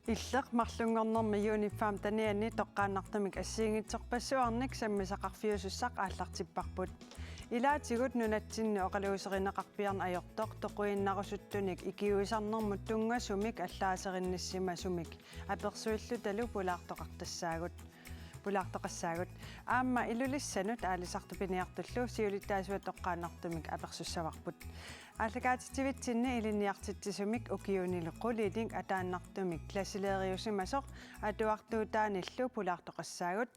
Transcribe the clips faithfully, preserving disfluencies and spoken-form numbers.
Illeq marlunngornermi juunip femtenianni toqqaannartumik assigiinngitsorpassuarnik sammisaqarfiusussaq aallartipparput. Ilaatigut nunatsinni oqaluuserineqarpiarneq ajortoq toquinnarusuttunik ikiuisarnermut tunngasumik allaaserinnissimasumik apersuillutalu pulaartoqartassaagut. Pulaartoqassaagut. Aamma Ilulissanut aalisartut piniartullu siulittaasuat toqqaannartumik apersussavarput. Aallakaatitsivitsinni ilinniartitsisumik ukiunilu qulinik ataannartumik klassileeriusimasoq atuartuutaanillu pulaartoqassaagut.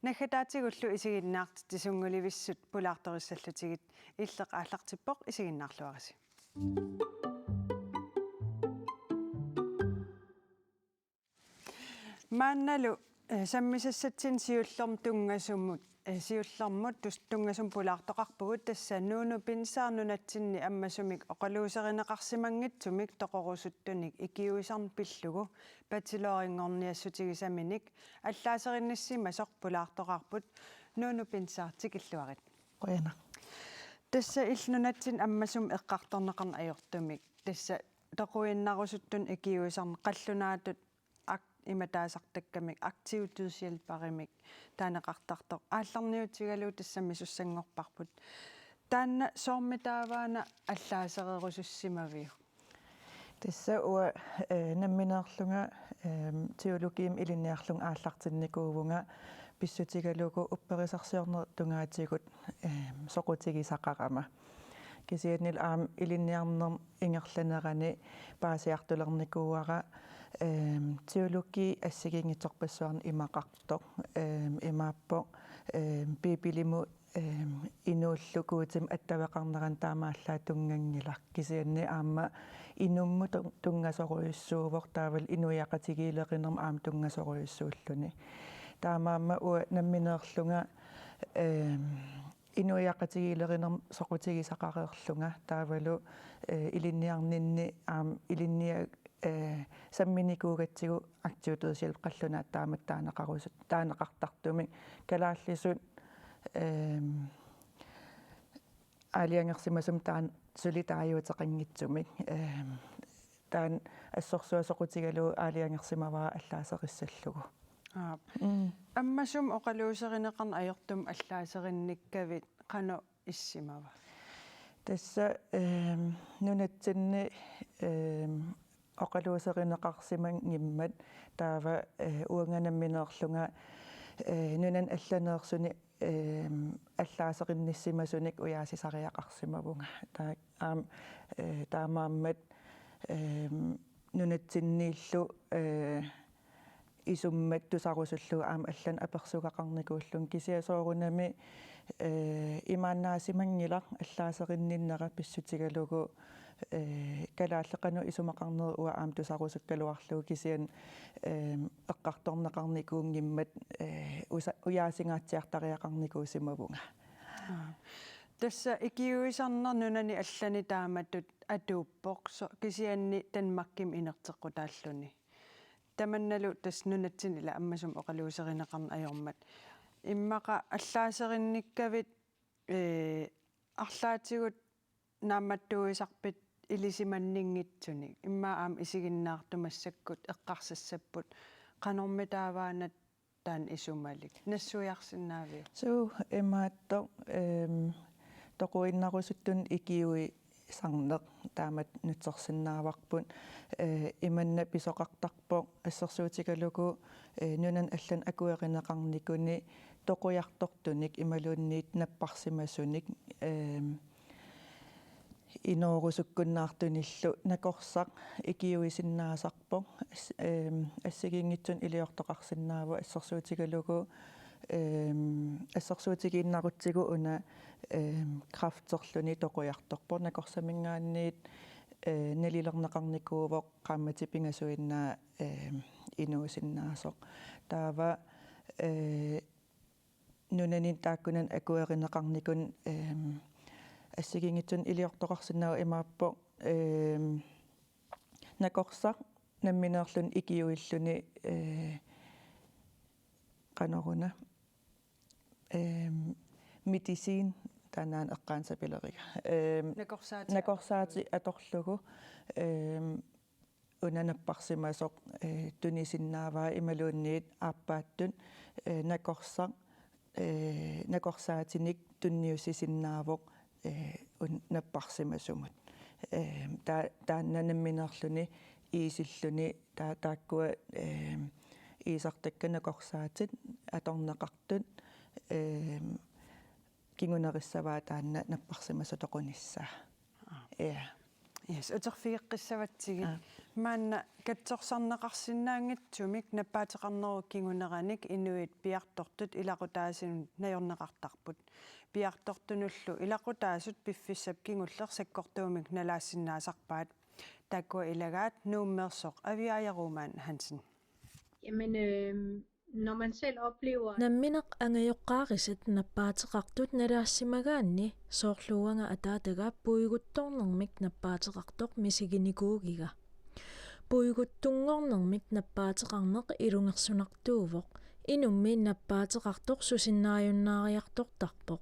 Naggataatigullu isiginnaartitsisunnguulivissut pulaartorissallutigit. Illeq aallartippoq, isiginnaarluarisi. Maannalu, eh, sammisassatsinni siullermut tunngasumut, eh, siullermut tus-, tunngasumut pulaartoqarpugut, tassa Nuunu Pinsaaq nunatsinni ammasumik oqaluuserineqarsimanngitsumik toqorusuttunik ikiuisarneq pillugu bachelorinngorniassutigisaminik allaaserinnissimasoq pulaartoqarput. Nuunu Pinsaaq, tikilluarit. Qujanaq. Tassa illit nunatsinni ammasumik eqqartorneqarneq ajortumik, tassa toquinnarusuttunik ikiuisarneq qallunaatut ak-, ima taasartakkamik aktiv dødshjælperimik taaneqartartoq aallarniutigalugu tassami sussanngorparput. Taanna soormitaava una allaasererusussimaviuk? Tassa uanga, eh, nammineerlunga, ehm, teologiimik ilinniarlunga aallartinnikuuvunga pissutigalugu upperisarsiornerit tungaatigut, ehm, soqutigisaqarama. Kisiannili aamma ilinniarnermi ingerlanerani paasiartulernikuuara, ehm, teologi assigiinngitsorpassuarnik imaqartoq, ehm, imaappoq, ehm, Biibilimut, ehm, inuullu Guutimut attaveqarnerani taamaallaat tunnganngilaq. Kisianni aamma inummut tun-, tunngasorujussuuvoq, taavalu inuiaqatigiilerinermut aamma tunngasorujussuulluni. Taamaammat uanga nammineerlunga, ehm, inuiaqatigiilerinermut soqutigisaqareerlunga taavalu, eh, ilinniarninni aamma ilinnia-, eh, samminikuugatsigu aktiv dødshjælp qallunaatut taamatut taaneqarusut-, taaneqartartumik kalaallisut, ehm, aalajangersimasumik taanna suli taaguuteqanngitsumik, ehm, taanna assorsuaq soqutigalugu aalajangersimavara allaaserissallugu. Aap. Mm. Ammasumik oqaluuserineqarneq ajortumik allaaserinnikkavit qanoq issimava? Tassa, ehm, nunatsinni, ehm, oqaluuserineqarsimanngimmat taava, eh, uanga nammineerlunga, eh, nunani allaneersuni, ehm, allaaserinnissimasunik ujaasisariaqarsimavunga. Taa-, aam-, eh, taamaammat, ehm, nunatsinniillu, eh, isummat tusarusullugu aamma allanik apersugaqarnikuullunga, kisianni soorunami, eh, imaannaasimanngilaq allaaserinninnera pissutigalugu, eh, kalaallit qanoq isumaqarnerit uanga aamma tusarusukkaluarlugu, kisianni, ehm, eqqartorneqarnikuunngimmat, eh, usa-, ujaasingaatsiartariaqarnikuusimavunga. Aa. Tassa ikiuisarneq nunani allani taamatut atuuppoq, so-, kisianni Danmarkimi inerteqqutaalluni. Tamannalu tassa nunatsinni ila ammasumik oqaluuserineqarneq ajormat. Immaqa allaaserinnikkavit, ee, arlaatigut naammattuisarpit ilisimanninngitsunik. Immaqa aamma isiginnaartut massakkut eqqarsassapput. Qanormitaava una taanna isumalik? Nassuiarsinnaaviuk? Suu, imaattoq, ehm, toquinnarusuttunik ikiuisarneq taamatut nutsersinnaavarput. Eh, imanna pisoqartarpoq assersuutigalugu, eh, nunani allani akuerineqarnikuni toqujartortunik imaluunniit napparsimasunik, ehm, inoorusukkunnaartunillu nakorsaq ikiuisinnaasarpoq. As-, ehm, assigiinngitsunik iliortoqarsinnaavoq assersuutigalugu, ehm, assersuutigiinnarutsigu una, ehm, kræfterluni toqujartorpoq. Nakorsaminngaanniit, eh, nalilerneqarnikuuvoq qaammatit pingasuinnaat, ehm, inuusinnaasoq. Taava, eh, nunani taakkunani akuerineqarnikut, ehm, assigiinngitsunik iliortoqarsinnaavoq imaappoq, ehm, nakorsaq nammineerluni ikiuilluni, eh, qanoruna, ehm, medicin, taanna eqqaani sapileriga. Ehm, nakorsaatit, nakorsaatit atorlugu, ehm, una napparsimasoq, eh, tunisinnaavaa imaluunniit aappaattut, eh, nakorsaq, eh, nakorsaatinik tunniussisinnaavoq, eh, un-, napparsimasumut. Eh, ta-, taanna nammineerluni iisilluni ta-, taakkua, eh, iisartakkat nakorsaatit atorneqartut, eh, kingunerissavaa taanna napparsimasoq toqunissaa. Aa. Ja. Yes, uterfigeqqissavatsigit. Aa. Maanna katsorsarneqarsinnaanngitsumik nappaateqarnerup kinguneranik inuit piartortut ilaqutaasunut najorneqartarput. Piartortunullu ilaqutaasut piffissap kingulleq sakkortuumik nalaassinnaasarpaat. Taakkua ilagaat Nuummeersoq Aviaaja Ruumaan Hansen. Jamen, øh, når man selv oplever... Nammineq angajoqqaarisat nappaateqartut nalaassimagaanni soorlu uanga ataataga puiguttornermik nappaateqartoq misiginikuugiga. Puiguttunngornermik nappaateqarneq ilungersunartuuvoq, inummi nappaateqartoq susinnaajunnaariartortarpoq.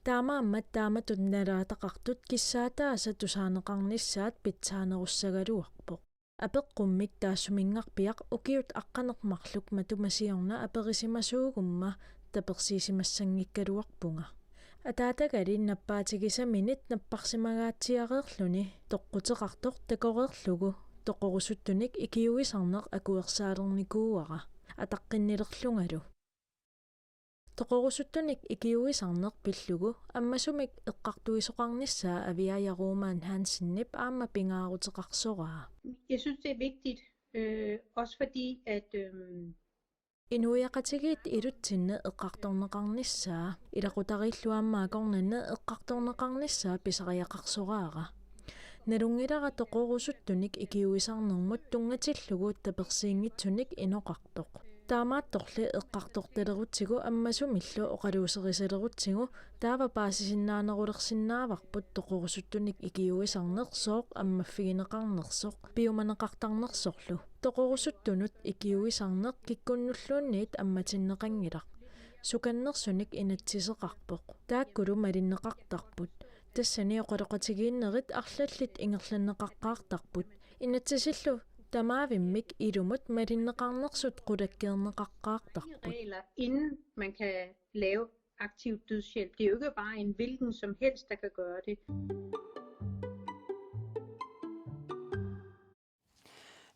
Taamaammat taamatut nalaataqartut kissaataasa tusaaneqarnissaat pitsaanerussagaluarpoq. Apeqqummik taassuminngarpiaq ukiut aqqaneq-marluk matuma siorna aperisimasuugumma tapersiisimassanngikkaluarpunga. Ataatagali nappaatigisaminit napparsimagaatsiareerluni toqquteqartoq takoreerlugu toqorusuttunik ikiuisarneq akuersaalernikuuara ataqqinnilerlungalu. Toqorusuttunik ikiuisarneq pillugu ammasumik eqqartuisoqarnissaa Aviaaja Ruumaan Hansenip aamma pingaaruteqarsoraa. Jeg synes, det er vigtigt, øh, også fordi at, øhm, Inuiaqatigiit ilutsinni eqqartorneqarnissaa, ilaqutariillu aamma akornanni eqqartorneqarnissaa pisariaqarsoraara. Nalunngilara toqorusuttunik ikiuisarnermut tunngatillugu tapersiinngitsunik inoqartoq. Taamaattorli eqqartortalerutsigu ammasumillu oqaluuserisalerutsigu taava paasisinnaanerulersinnaavarput toqorusuttunik ikiuisarneq sooq ammaffigineqarnersoq piumaneqartarnersorlu. Toqorusuttunut ikiuisarneq kikkunnulluunniit ammatinneqanngilaq. Sukannersunik inatsiseqarpoq. Taakkulu malinneqartarput. Tassani oqaloqatigiinnerit arlallit ingerlanneqaqqaartarput. Inatsisillu tamaavimmik ilumut malinneqarnersut qulakkeerneqaqqaartarput. Regler, inden man kan lave aktiv dødshjælp. Det er jo ikke bare en hvilken som helst, der kan gøre det.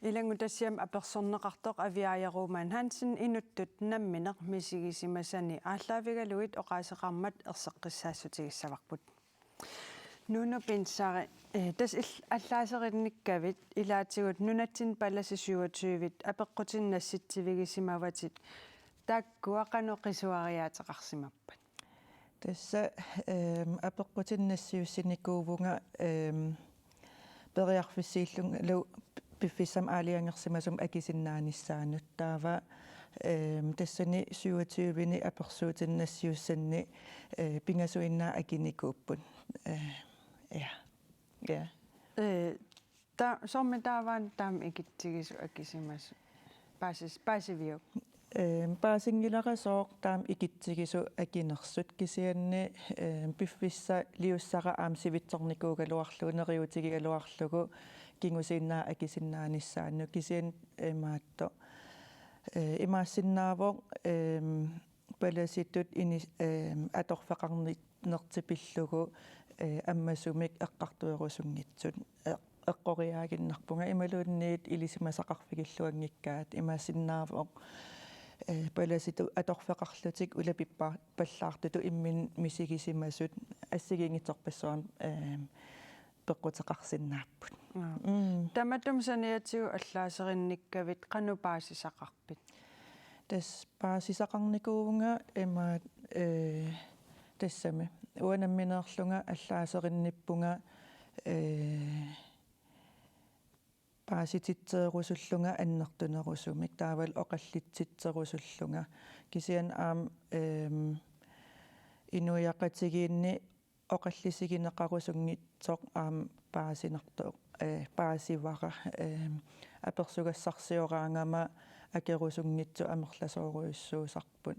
Ilanngutassiami apersorneqartoq Aviaaja Ruumaan Hansen inuttut nammineq misigisimasani aallaavigalugit oqaaseqarmat erseqqissaassutigissavarput. Nuno Pinzari, eh, tassa il-, allaaserinnikkavit ilaatigut nunatsinni palasi syvogtyve apeqqutinik nassitsivigisimavatit, taakkua qanoq qisuariaateqarsimappat? Tassa, ehm, apeqqutinik nassiussinikuuvunga, ehm, periarfissiillungalu piffissami aalajangersimasumi akisinnaanissaanut. Taava, ehm, tassani syvogtyve-ni apersuutinik nassiussanni, eh, pingasuinnaat akinikuupput. Eh, ja. Ja. Eh, ta-, soormi taava taama ikitsigisut akisimasut? Paasis-, paasiviuk? Ehm, paasinngilara sooq taama ikitsigisut akinersut, kisianni, ehm, piffissaq liussara aamma sivitsornikuugaluarlugu, neriuutigigaluarlugu kingusinnaasut akisinnaanissaannut, kisianni imaattoq, eh, imaassinnaavoq, ehm, palasitut ini-, ehm, atorfeqarni-, nertik pillugu, eh, ammasumik eqqartuerusunngitsut, eh, eqqoriaaginnarpunga imaluunniit ilisimasaqarfigilluanngikkaat, imaassinnaavoq, eh, palasitut atorfeqarlutik ulapippa-, pallaartutut imminnut misigisimasut assigiinngitsorpassuarnik, eh, peqquteqarsinnaapput. Aa. Mm. Tamatuma saniatigut allaaserinnikkavit qanoq paasisaqarpit? Tassa paasisaqarnikuuvunga imaat, eh, tassami. Uanga nammineerlunga allaaserinnippunga, eh, paasititseerusullunga annertunerusumik, taavalu oqallitsitserusullunga. Kisianni aamma, ehm, inuiaqatigiinni oqallisigineqarusunngitsoq aamma paasinartoq, eh, paasivara, eh, apersugassarsioraangama akerusunngitsut amerlasoorujussuusarput.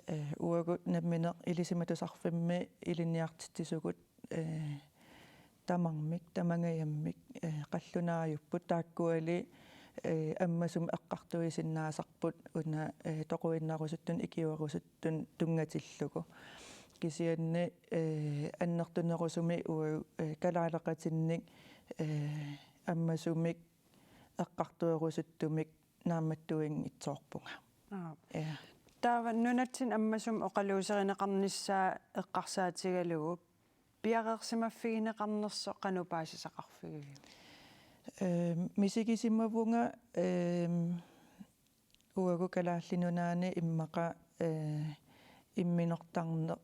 Eh, uagut nammineq Ilisimatusarfimmi ilinniartitsisugut, eh, tamarmik, tamangajammik, eh, qallunaajupput, taakkuali, eh, ammasumik eqqartuisinnaasarput una, eh, toquinnarusuttun ikiuerusuttun tunngatillugu. Kisianni, eh, annertunerusumik uagut, eh, kalaaleqatinnik, eh, ammasumik eqqartuerusuttumik naammattuinngitsoorpunga. Aap. Ja. Taava nunatsinni ammasumik oqaluuserineqarnissaa eqqarsaatigalugu piareersimaffigineqarnersoq qanoq paasisaqarfigiviuk? Ehm, misigisimavunga, ehm, uagut Kalaallit Nunaanni immaqa, eh, imminortarneq,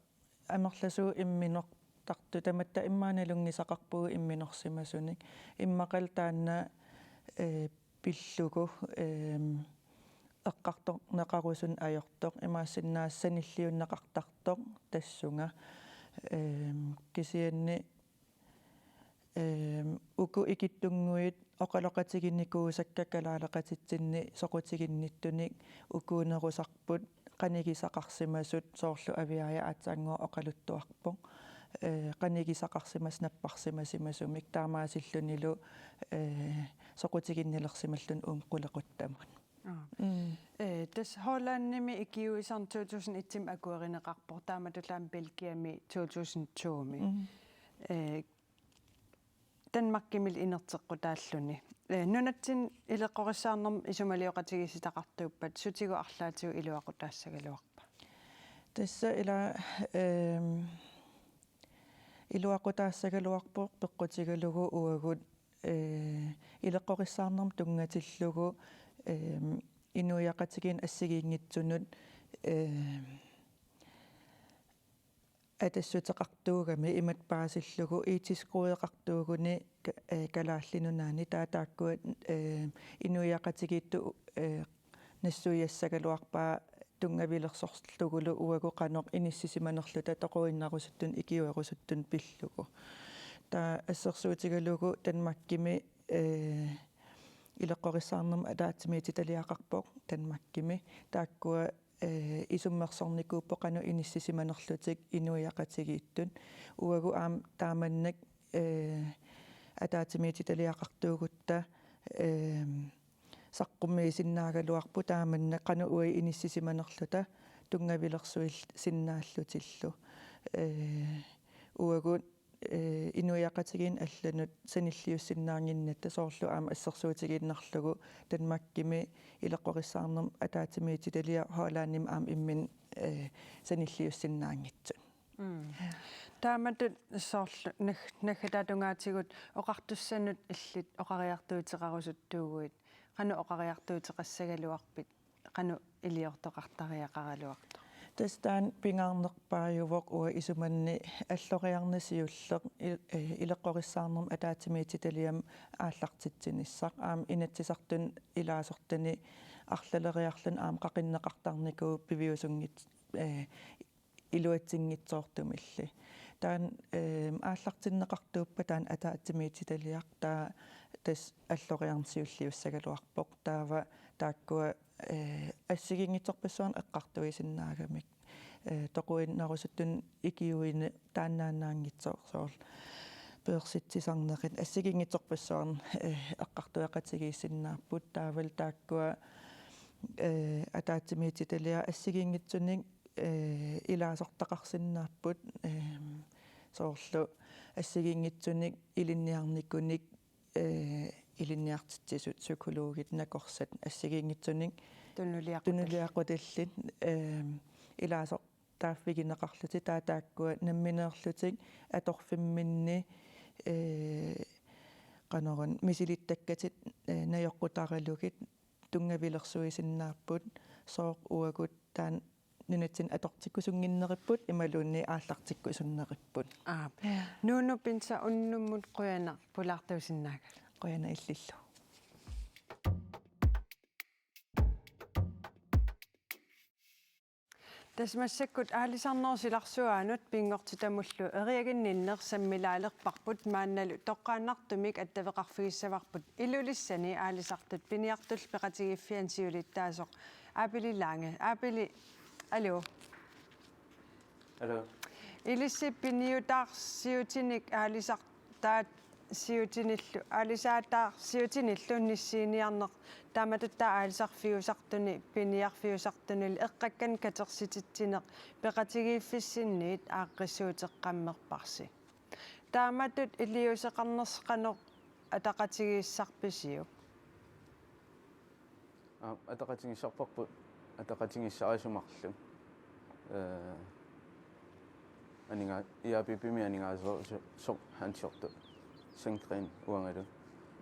amerlasuut imminortartut, tamatta immaqa nalunngisaqarpugut imminorsimasunik. Immaqalu taanna, eh, pillugu, ehm, eqqartorneqarusunneq ajortoq, imaassinnaavoq sanilliunneqartartoq tassunga. Ehm, kisianni, ehm, uku ikittunnguit oqaloqatiginikuusakka kalaaleqatitsinni soqutiginnittunik ukuunerusarput qanigisaqarsimasut, soorlu Aviaja aatsaannguaq oqaluttuarpoq. Eh, qanigisaqarsimasut napparsimasimasumik taamaasillunilu, eh, soqutiginnilersimalluni uunga qulequttamut. Aap. Mm. Eh, tassa Hollandimi ikiuisarneq to tusind et-imi akuerineqarpoq, taamatullu aamma Belgiami to tusind to-mi. Mm. Eh, Danmarkimili inerteqqutaalluni. Eh, nunatsinni ileqqorissaarnermut isumalioqatigiissitaqartuuppat sutigut arlaatigut iluaqutaassagaluarpa? Tassa ila, ehm, iluaqutaassagaluarpoq peqqutigalugu uagut, eh, ileqqorissaarnermut tunngatillugu, ehm, inuiaqatigiinnut assigiinngitsunut, ehm, atassuteqartuugami imatut paasillugu etisk rådeqartuuguni ka-, eh, Kalaallit Nunaanni, taava taakkua, eh, inuiaqatigiittut, eh, nassuiassagaluarpaat tunngavilersorlugulu uagut qanoq inissisimanerluta toquinnarusuttun ikiuerusuttun pillugu. Taava assersuutigalugu Danmarkimi, eh, ileqqorissaarnermut ataatsimiititaliaqarpoq Danmarkimi. Taakkua, eh, isummersornikuupput qanoq inissisimanerlutik inuiaqatigiittut. Uagut aamma taamannak, eh, ataatsimiititaliaqartuugutta, eh, saqqummiisinnaagaluarput taamannak qanoq uagut inissisimanerluta tunngavilersuisinnaallutillu. Eh, uagut, eh, inuiaqatigiinnut allanut sanilliussinnaannginnatta, soorlu aamma assersuutigiinnarlugu Danmarkimi ileqqorissaarnermut ataatsimiititaliaq Hollandimi aamma imminnut, eh, sanilliussinnaanngitsut. Mm. Taamatut soorlu nag-, naggataatungaatigut oqartussanut illit oqariartuuteqarusuttuuguit, qanoq oqariartuuteqassagaluarpit, qanoq iliortoqartariaqaraluartoq? Tassa taanna pingaarnerpaajuvoq uanga isumanni alloriarneq siulleq il-, eh, ileqqorissaarnermut ataatsimiititaliami aallartitsinissaq, aamma Inatsisartuni ilaasortani arlaleriarluni aamma qaqinneqartarnikuuvoq piviusunngit-, eh, iluatsinngitsoortumilli. Taanna, ehm, aallartinneqartuuppat taanna ataatsimiititaliaq, taava tassa alloriarneq siulliussagaluarpoq. Taava taakkua, eh, assigiinngitsorpassuarnik eqqartuisinnaagamik. Eh, toquinnarusuttunik ikiuineq taannaannaanngitsoq, soorlu piorsitsisarnerit assigiinngitsorpassuarnik, eh, eqqartueqatigiissinnaapput, taavalu taakkua, eh, ataatsimiititaliaq assigiinngitsunik, eh, ilaasortaqarsinnaapput, ehm, soorlu assigiinngitsunik ilinniarnikunik, eh, ilinniartitsisut, psykologit, nakorsat, assigiinngitsunik tunuliaqutallit. Tunuliaqutallit, ehm, ilaasortaaffigineqarlutik, taava taakkua nammineerlutik atorfimminni, eh, qanoruna misilittakkatit, eh, najoqqutaralugit tunngavilersuisinnaapput, sooq uagut taanna nunatsinni atortikkusunnginneripput imaluunniit aallartikkusunneripput. Aap. Ja. Nuunu Pinsa, unnummut qujanaq pulaartuusinnaagavit. Qujanaq illillu. Tassa massakkut Aalisarnerup silarsuaanut Pinngortitamullu eriaginninneq sammilaalerparput, maannalu toqqaannartumik attaveqarfigissavarput Ilulissani aalisartut piniartullu peqatigiiffiani siulittaasoq Aapili Lange. Aapili, aluu. Aluu. Ilissi piniutaarsiutinik aalisar-, aalisaataarsiutinillu, aalisaataarsiutinillu nissiiniarneq taamatut aalisarfiusartuni piniarfiusartunili eqqakkani katersititsineq peqatigiiffissinniit aaqqissuuteqqammerparsi. Taamatut iliuuseqarnersi qanoq ataqatigiissarpisiuk? Aa, ataqatigiissarparput ataqatigiissarisut marluk. Ee, aninga-, I A P P-mi aningaasalersoq Hans Hjortø Sandgreen uangalu.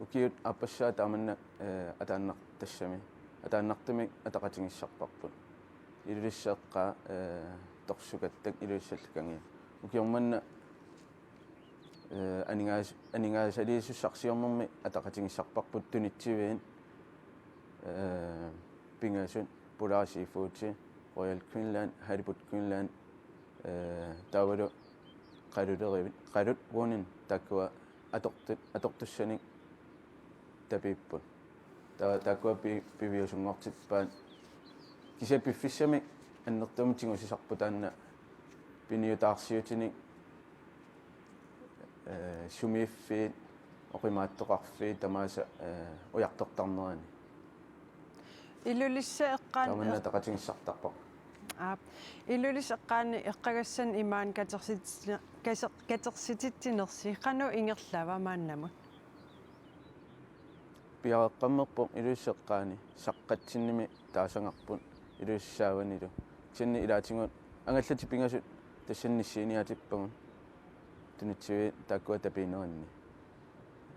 Ukiut aappassaat taamanna, ee, ataannartassami. Ataannartumik ataqatigiissarparput. Ilulissat eqqaa, ee, Torsukattak Ilulissallu kangiat. Ukioq manna, ee, aningaas-, aningaasaliisussaq siornermi ataqatigiissarparput Tunitsiviit, ee, pingasut Polar Seafood, Royal Greenland, Halibut Greenland, ee, taavalu Qaluleriviit, Qalut Woollen taakkua atortut, atortussanik tapiipput. Taa-, taakkua pi-, piviusunngortippaat. Kisianni piffissami annertuumik tigusisarput taanna piniutaarsiutinik, ee, sumiiffiit, oqimaatsoqarfiit tamaasa, ee, ujartortarnerani. Ilulissat eqqaani Taamanna ataqatigiissartarpara. Aap. Ilulissat eqqaani eqqagassanni imaani katersitit-, kaser-, katersititsinersi qanoq ingerlava maannamut? Piareeqqammerpoq Ilulissat eqqaani, Saqqatsinnimi taasagarput Ilulissat saavanilu. Kisianni ilaatigut angallatit pingasut tassani nissiiniaatippagut Tunitsiviit taakkua tapiineranni.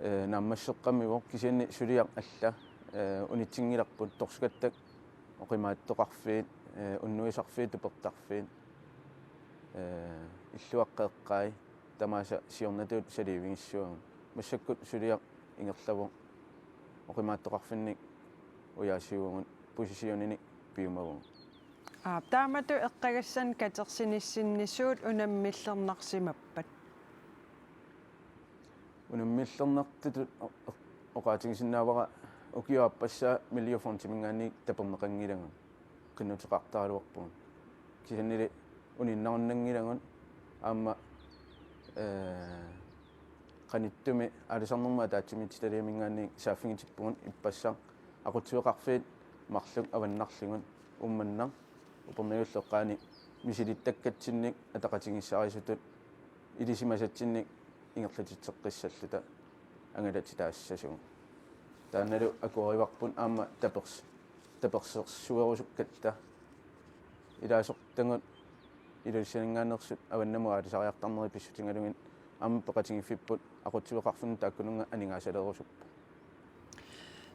Ee, naammasseqqammivoq, kisianni suliaq alla, ee, unitsinngilarput Torsukattak oqimaatsoqarfiit, ee, unnuisarfiit, tupertarfiit, ee, illuaqqat eqqai tamaasa siornatigut saliivigissavarput. Massakkut suliaq ingerlavoq, oqimaatsoqarfinnik ujaasiuvugut, positioninik piumavugut. Aap, taamatut eqqagassanni katersinissinni suut unammillernarsimappat? Unammillernartutut o-, o-, oqaatigisinnaavara ukiup aappassaa Miljøfondiminngaanniit taperneqanngilagut, qinnuteqartaraluarpugut. Kisiannili uninngarunnanngilagut aamma, ee, qanittumi aalisarnermut ataatsimiititaliaminngaanniit saaffigitippugut ippassaq aqutsiveqarfiit marluk avannarligut Uummannaq Upernavimmilu eqqaani misilittakkatsinnik ataqatigiissarisutut ilisimasatsinnik ingerlatitseqqissalluta angalatitaassasoq. Taannalu akuerivarput aamma tapers-, tapersersuerusukkatta. Ilaasortagut Ilulissaninngaanneersut avannamut aalisariartarneri pissutigalugit aamma peqatigiiffipput aqutsiveqarfinnut taakkununnga aningaasaleerusupput.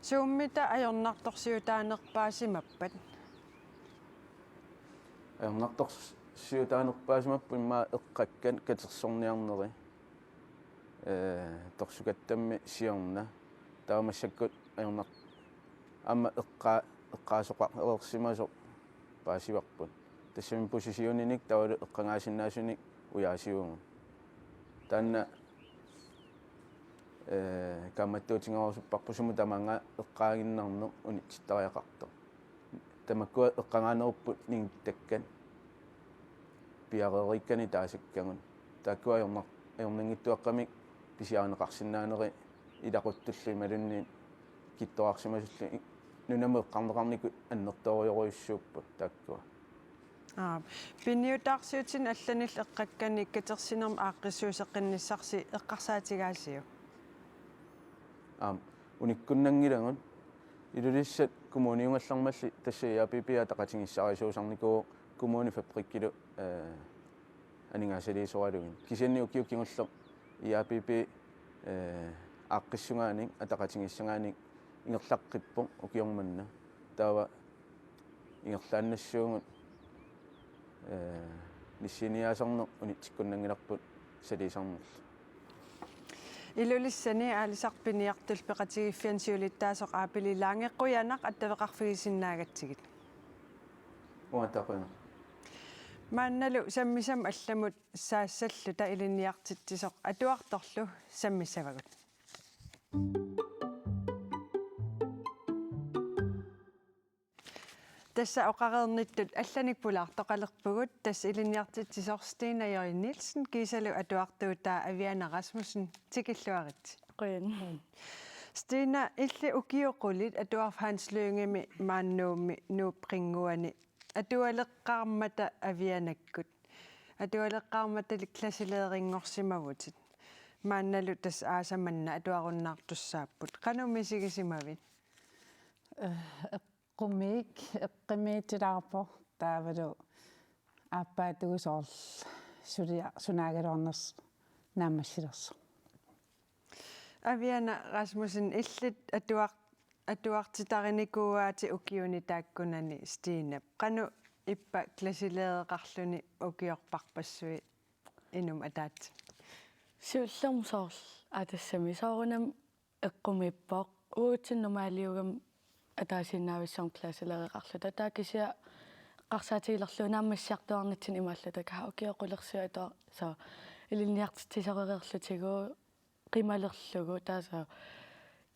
Suummita ajornartorsiutaanerpaasimappat? Ajornartorsiutaanerpaasimapput immaqa eqqakkat katersorniarneri. Ee, Torsukattammi siorna. Taava massakkut ajornar-, aamma eqqa-, eqqaasoqareersimasoq paasivarput. Tassami positioninik taavalu eqqagaasinnaasunik ujaasiuvugut. Taanna, ee, kaammattuutigerusupparput sumut tamaanga eqqaaginnarneq unitsittariaqartoq. Tamakkua eqqagaanerupput ningittakkat piareeriikkanik taasakkagut. Taakkua ajornar-, ajornanngitsuaqqamik pisiarineqarsinnaaneri ilaquttullu imaluunniit kittorarsimasullu i-, nunamut eqqarneqarnikut annertoorujorujussuupput taakkua. Aap. Piniutaarsiutinik allanillu eqqakkanik katersinermik aaqqissuusseqqinnissarsi eqqarsaatigaasiuk? Aap. Unikkunnanngilagut. Ilulissat kommuniugallarmalli tassa I A P P ataqatigiissarisuusarnikuuvoq kommunifabrikkilu, ee, aningaasaliisoralugit. Kisianni ukioq kingulleq I A P P, ee, aaqqissugaanik, ataqatigiissagaanik ingerlaqqippoq ukioq manna. Taava ingerlaannassuugut, ee, nissiiniaasarneq unitsikkunnanngilarput saliisarnerlu. Ilulissani aalisartut piniartullu peqatigiiffianni siulittaasoq Aapili Lange, qujanaq attaveqarfigisinnaagatsigit. Uanga taquina. Maannalu sammisamut allamut saassalluta ilinniartitsisoq atuartorlu sammissavagut. Tassa oqareernittut allanik pulaartoqalerpugut, tassa ilinniartitsisoq Stina Jørgen Nielsen kiisalu atuartuutaa Aviana Rasmussen, tikilluaritsi. Qujan. Stina, illit ukiut qulit atuarfik Hans Lyngemi maani Nuummi Nuup qinnguani atualeqqaarmata Avianakkut. Atualeqqaarmatalik klasselederinngorsimavutit. Maannalu tassa aasaq manna atuarunnaartussaapput. Qanoq misigisimavit? Eh, eqqumiik, eqqumiitsilaarpoq taavalu aappaatigut soorlu sulia-, sunaagaluarnersoq naammassilersoq. Aviana Rasmussen, illit atuar-, atuartitarinikuuaatit ukiuni taakkunani Stinap. Qanoq ippa klasseledereqarluni ukiorparpassui inummut ataatsip? Siullermik soorlu aa tassami soorunami eqqumiippoq. Uagutsinnut maaliugami ataasiinnavissuarmik klasseledereqarluta. Taava kisianni eqqarsaatigilerlugu naammassiartuarnitsinni imaalluta, aa, ukioq qulersuaq atuar-, soorlu ilinniartitsisorereerlutigu qimalerlugu, taava soorlu: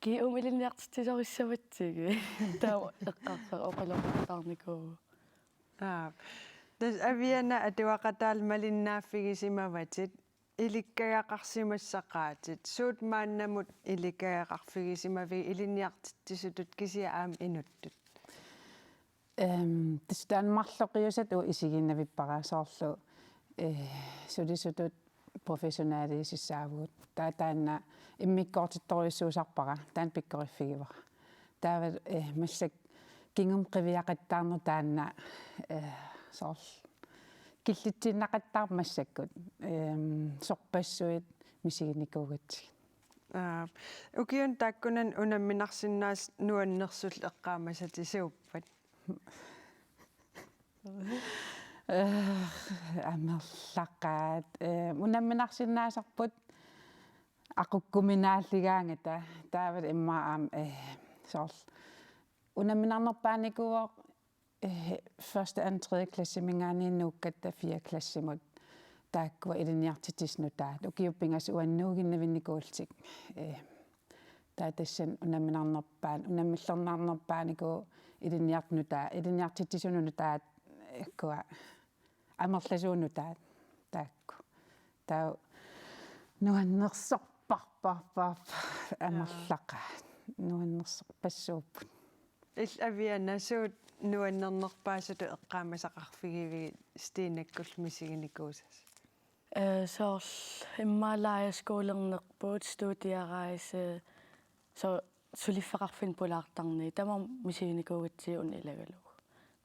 Kii, uuma ilinniartitsisorissavatsigit? Taava eqqarsar-, oqaloqattaarnikuuvoq. Aap. Tassa Aviana, atuaqataalu malinnaavigisimavatit, ilikkagaqarsimassaqaatit. Suut maannamut ilikkagaqarfigisimavigit ilinniartitsisutut kisianni aamma inuttut? Ehm, tassa taanna marloqiusatta uanga isigiinnavippara soorlu, eh, sulisutut professionaliusissaavugut. Taava taanna immikkoortittorujussuusarpara, taanna pikkoriffigivara. Taava, eh, massakkut kingumut qiviaqattaarneq taanna, eh, soorlu killitsiinnaqattaarpoq massakkut, ehm, sorpassuit misiginikuugatsigit. Aa, ukiuni taakkunani unamminarsinnaasoq nuannersullu eqqaamasatit suuppat? Eh, amerlaqaat. Eh, unamminarsinnaasarput aqukkuminaaligaangata, taava immaqa aamma, eh, soorlu unamminarnerpaanikuuvoq, eh, første, anden, tredje klasseminngaanniit nuukkatta fjerde klassimut. Taakkua ilinniartitsisut nutaat. Ukiut pingasut uannut nuuginnavinnikuullutik. Eh, taava tassani unamminarnerpaan-, unammillernarnerpaanikuuvoq ilinniartut nutaat, ilinniartitsisunut nutaat, eh, kua amerlasuut nutaat taakku. Taava nuannersorparparparpar amerlaqaat. Nuannersorpassuupput. Illit Aviana, suut nuannernerpaasutut eqqaamasaqarfigivigit Stinakkullu misiginikuusasi? Eh, soorlu immaqa lejrskolernerput, studierejse, soorlu suliffeqarfinni pulaartarneri, tamarmik misiginikuugatsigit una ilagalugu.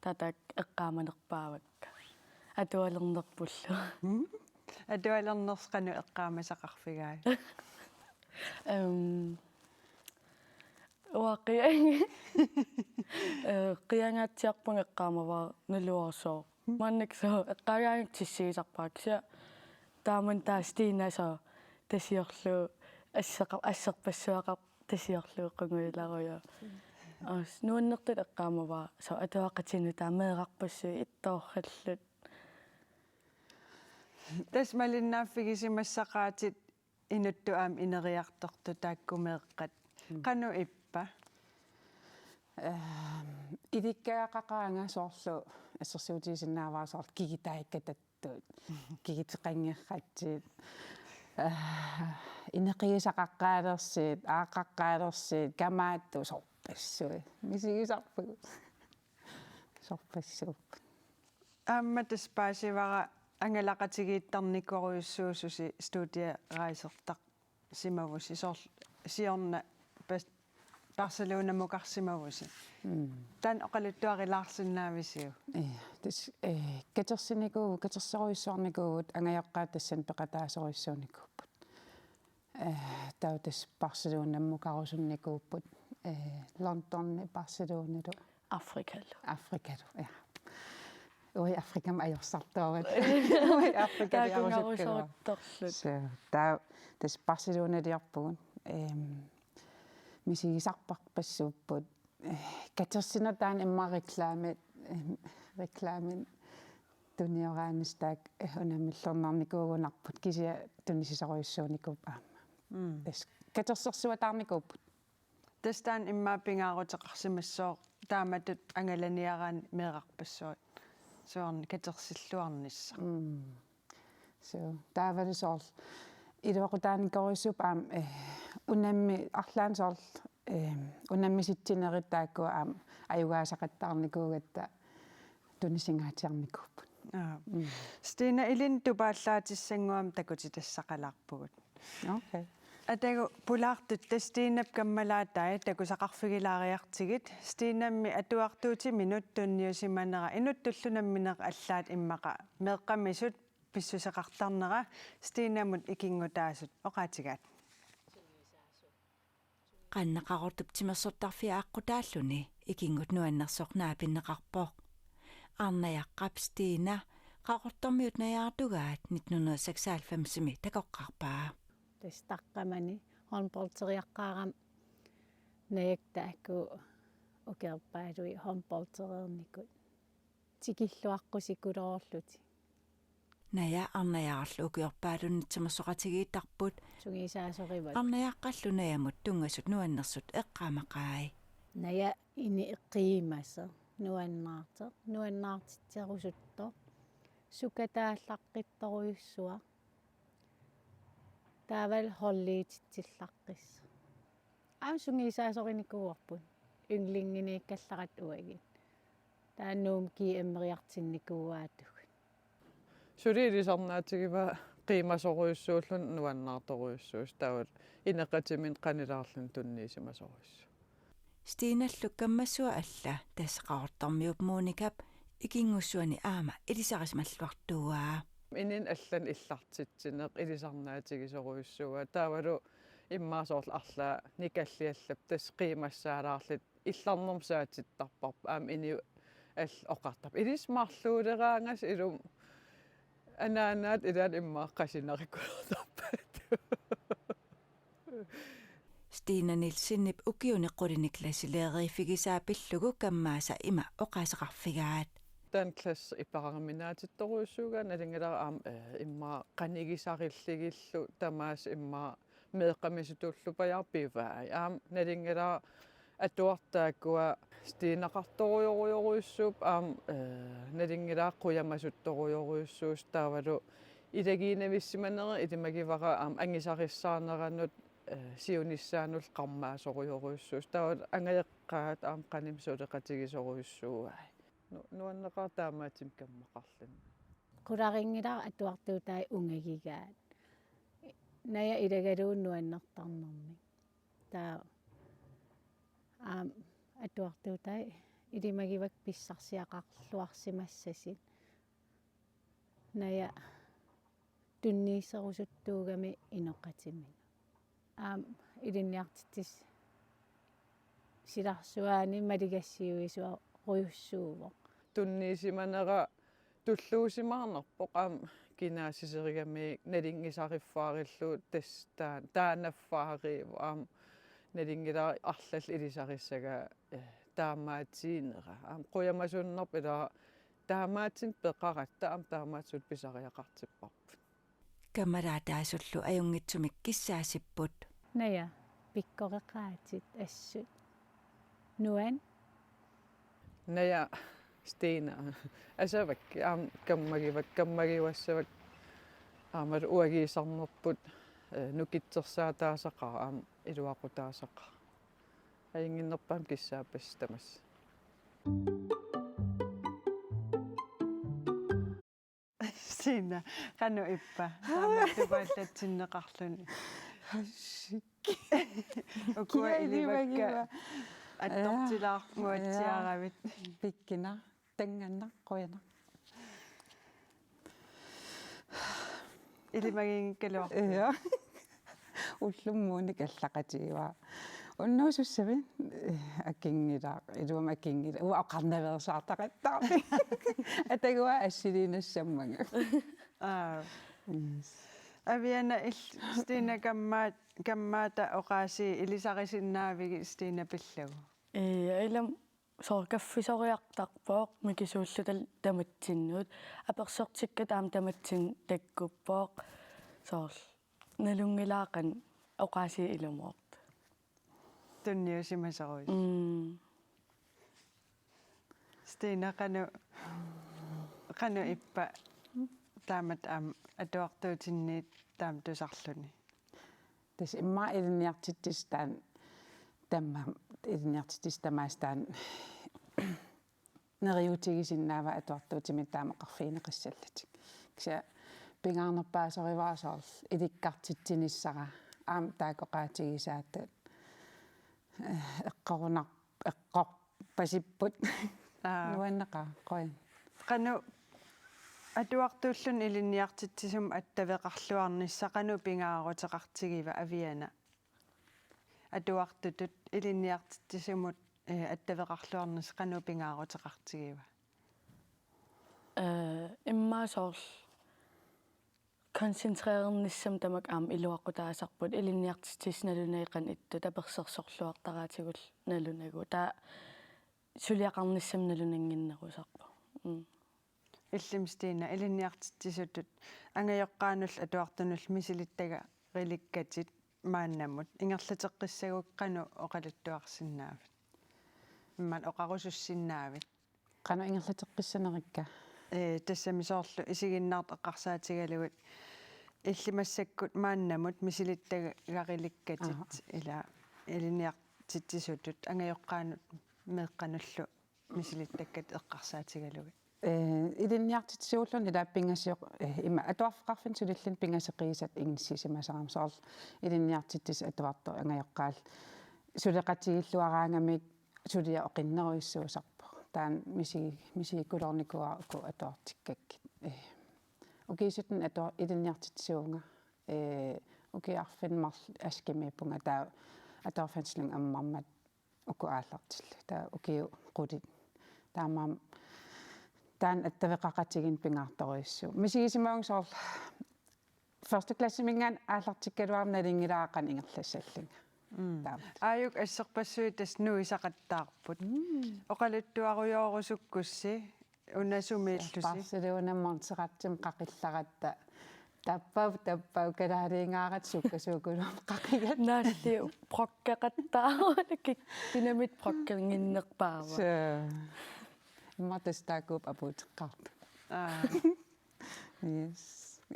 Taava taakku eqqaamanerpaavakka. Atualernerpullu. Mm? Atualernersi qanoq eqqaamasaqarfigai? Ehm, uanga qian-, eh, qiangaatsiarpunga eqqaamavara naluara sooq. Maannakkut sooq eqqaagaangakkit tissigisarpara, kisianni taamani taava Stina sooq tasiorlugu asseqa-, asserpassuaqarpoq tasiorlugu qungujularujuk. Aa, nuannertutut eqqaamavara sooq atuaqatinnut taava meerarpassuit ittoorallutik. Tassa malinnaaffigisimassaqaatit inuttut aamma ineriartortut taakku meeqqat. Mm. Qanoq ippa? Ehm, ilikkagaqaqaanga soorlu assersuutigisinnaavara soorlu kigitaakkatattut, kigiteqanngeratsiit, eh, ineqigisaqaqqaalersiit, aaqqaqqaalersiit, kamaattut, sorpassuit. Misigisarpagut. Sorpassuupput. Aamma tassa paasivara angalaqatigiittarnikorujussuususi studierejsertarsimavusi, soorlu siorna Bas-, Barcelonamukarsimavusi. Mm. Taanna oqaluttuarilaarsinnaavisiuk? Ja, tassa, eh, katersinikuuvugut, katersorujussuarnikuuvugut, angajoqqaat tassani peqataasorujussuunikuupput. Eh, taava tassa Barcelonamukarusunnikuupput, eh, Londoni, Barcelonalu. Afrikalu. Afrikalu, ja. Uagut Afrikami ajorsartuarput. Uagut Afrikami ajorsartuarput. Taakungarusoruttorluta. So, taava tassa Barcelonaliorpugut. Ehm, misigisarpassuupput. Eh, katersineq taanna immaqa reklame, eh, reklamen tunioraanissaq taakku, eh, unammillernarnikuugunarput, kisianni tunisisorujussuunikuupput aamma. Mm. Tassa katersorsuataarnikuupput. Tassa taanna immaqa pingaaruteqarsimassooq taamatut angalaniaraanni meerarpassuit soorlu katersilluarnissaq. Mm. So, taavalu soorlu iluaqutaanikorujussuupput aamma, eh, unammi-, arlaannik soorlu, eh, unammisitsinerit taakku aamma ajugaasaqattaarnikuugatta tunisingaatsiarnikuupput. Aa. Mm. Stina, ilinnut tupaallaatissanngua aamma takutitassaqalaarpugut. Okay. Atagu pulaartut tassa Stinap kammalaatai takusaqarfigilaariartigit. Stinammi atuartuutiminut tunniusimanera inuttullu nammineq allaat immaqa meeqqamisut pissuseqartarnera Stinamut ikinngutaasut oqaatigaat. Qanoq Qaqortup timersortarfia aqqutaalluni ikinngut nuannersoq naapinneqarpoq. Arnajaqqap Stina Qaqortormiut najaartugaat nitten hundrede seksoghalvfemsimi takoqqaarpaa. Tassa taqqamani håndboldiaqqaarama Naja taakku ukiorpaaluit håndboldereernikut tikilluaqqusikuloorlutik. Naja arnajaarlu ukiorpaalunni timersoqatigiittarput. Sungiusaasorivakka. Arnajaqqallu Najamut tunngasut nuannersut eqqaamaqaai. Naja ini qiimasoq, nuannaartoq, nuannaartitserusuttoq, sukataallaqqittorujussuaq. Taavalu holdiititsillaqqissoq. Aamma sungiusaasorinikuuarput. Yndlinginiikkallaratta uagut. Taava Nuummi G M-eriartinnikuuaatigut. Suli ilisarnaatigivaa qiimasorujussuulluni nuannaartorujussuusoq, taava ineqatiminni qanilaarluni tunniusimasorujussuuvoq. Stinallu kammassua alla tassa Qaqortormiup Monikap ikinngussuani aamma ilisarisimalluartuuaa. Inunnik allannik illartitsineq ilisarnaatigisorujussuuaa. Taavalu immaqa soorlu arlaat nikalliallappat tassa qiimassaalaarlutik illarnermut saatittarparput. Aamma inuit allat oqartarput: Ilissi marluuleraangassi ilumut anaanaat ilaanni immaqa qasinarikulertarpaat. Stina Nielsenip ukiuni qulinik klassileriiffigisaa pillugu kammaasa ima oqaaseqarfigaat. Taanna klassi iparaminaatittorujussuugaa, nalunngilara aamma, eh, immaqa qanigisarillugillu tamaasa immaqa meeqqamisutullu pajaarpivaai. Aamma nalunngilara atuartaakkua Stinaqartorujorujorujussuupput aamma, eh, nalunngilara qujamasuttorujorujussuusut, taavalu ilagiinnavissimanerit ilimagivara aamma angusarissaarneranut, eh, siunissaanullu qarmaasorujorujussuusut. Taava angajoqqaat aamma qanimut suleqatigisorujussuuai. Nu-, nuanneqaaq taamaattumik kammaqarluni. Qularinngilara atuartuutai ungagigaat. Naja ilagalugu nuannertarnermik. Taava aamma atuartuutai ilimagivakka pissarsiaqarluarsimassasut. Naja tunniuserusuttuugami inoqatiminut. Aamma ilinniartitsisoq silarsuaani maligassiuisorujussuuvoq. Tunniusimanera tulluusimaarnarpoq aamma kinaassuserigamiuk nalunngisariffaarillugu tassa taa-, taannaffaariivoq aamma nalunngilara arlallit ilisarissagai, eh, taamaatiinera. Aamma qujamasunnarpoq ila taamaattumik peqaratta aamma taamaattumik pisariaqartipparput. Kammalaataasullu ajunngitsumik kissaasipput. Naja, pikkoreqaatit assut. Nuann. Naja, Stina. Asavakka, aamma kammagivakka, kammagivassavakka. Aamma uagutsiarnerput, eh, nukittorsaataasaqaaq, aamma iluaqutaasaqaaq. Ajunnginnerpaamik kissaappassi tamassi. Stina, qanoq ippa? Taama tupaallatsinneqarluni. Ukua Kia ilivakka ilimagiva? Attortilaarmuatsiaravit. Pikkunaq, tanngaannaq, qujanaq. Ilimaginngikkaluarpit. Ja. Ullummuunik allaqatigivaa. Unnuusussavit, eh, akunngilaq, ilumut akunngilaq. Uanga oqarnaveersaartaqattaarpara. Ataguaa assiliinnassammagu. Aa. Yes. Aviana il-, Stina kammaat-, kammaata oqaasii ilisarisinnaavigit Stina pillugu? Ee, ilumut soorlu kaffisoriartarpoq mikisuulluta tamatsinnut. Apersortikkatta aamma tamatsinnut takkuppoq. Soorlu nalunngilara qanoq oqaasii ilumoortut. tunniusimasorujuk. Mm. Stina, qanoq, qanoq ippa taamatut aamma atuartuutinniit taama tusarluni? Tassa immaqa ilinniartitsisut taanna, taama, ilinniartitsisut tamaasa taanna neriuutigisinnaavaat atuartuutimik taama oqarfigineqassallatik. Kisianni pingaarnerpaasorivara soorlu ilikkartitsinissara aamma taakku oqaatigisaat, eh, eqqorunar-, eqqorpasipput. Aa. Nuanneqaaq, qujan. Qanoq atuartuulluni ilinniartitsisumut attaveqarluarnissaq qanoq pingaaruteqartigiva Aviana? Atuartutut ilinniartitsisumut, eh, attaveqarluarnissaq qanoq pingaaruteqartigiva? Eh, immaqa soorlu koncentrerernissamut tamakku aamma iluaqutaasarput, ilinniartitsisut nalunagu qanoq ittut tapersersorluartaraatigut nalunagu. Taava suliaqarnissamut nalunannginnerusarpoq. Mm. Illimmi Stina, ilinniartitsisutut angajoqqaanullu atuartunullu misilittagalikkatit maannamut ingerlateqqissagukkit qanoq oqaluttuarsinnaavit? Imaluunniit oqarusussinnaavit? Qanoq ingerlateqqissanerikka? Ee, tassami soorlu isiginnaartut eqqarsaatigalugit illit massakkut maannamut misilittagarilikkatit. Aha. Ila ilinniartitsisutut angajoqqaanut meeqqanullu misilittakkatit eqqarsaatigalugit. Ee, ilinniartitsisuulluni ila pingasioq, ee, ima atuarfeqarfinni sulilluni pingasoqiisatta inissisimasarami, soorlu ilinniartitsisut atuartut angajoqqaallu suleqatigilluaraangamik suliaq oqinnerujussuusarpoq. Taanna misi-, misigikkuloornikuuara uku atuartikkakkit. Ee, ukiuussutsinni atua-, ilinniartitsisuuvunga. Ee, ukiut arfineq-marluk askimiippunga, taava atuarfeqarfik ammarmat uku aallartillugit. Taava ukiut qulit. Taamaammat taanna attaveqaqatigiinneq pingaartorujussuuvoq. Misigisimavunga soorlu første klassiminngaanniit aallartikkaluarama nalunngilara qanoq ingerlassallunga. Mm. Taama. Aajuku asserpassuit tassa nuisaqattaarput. Mm. Oqaluttuarujoorusukkussi una sumiillusi? Barcelona Montserratimut qaqillaratta. Tappau, tappau, kalaaliingaaratta sukkasuukulummik qaqigatta. Naalli brokkaqattaarluni, kik-, kinamit brokkernginnerpaava. Suu. Immaqa tassa taakkuupput apuuteqqaartut. Aa. Yes.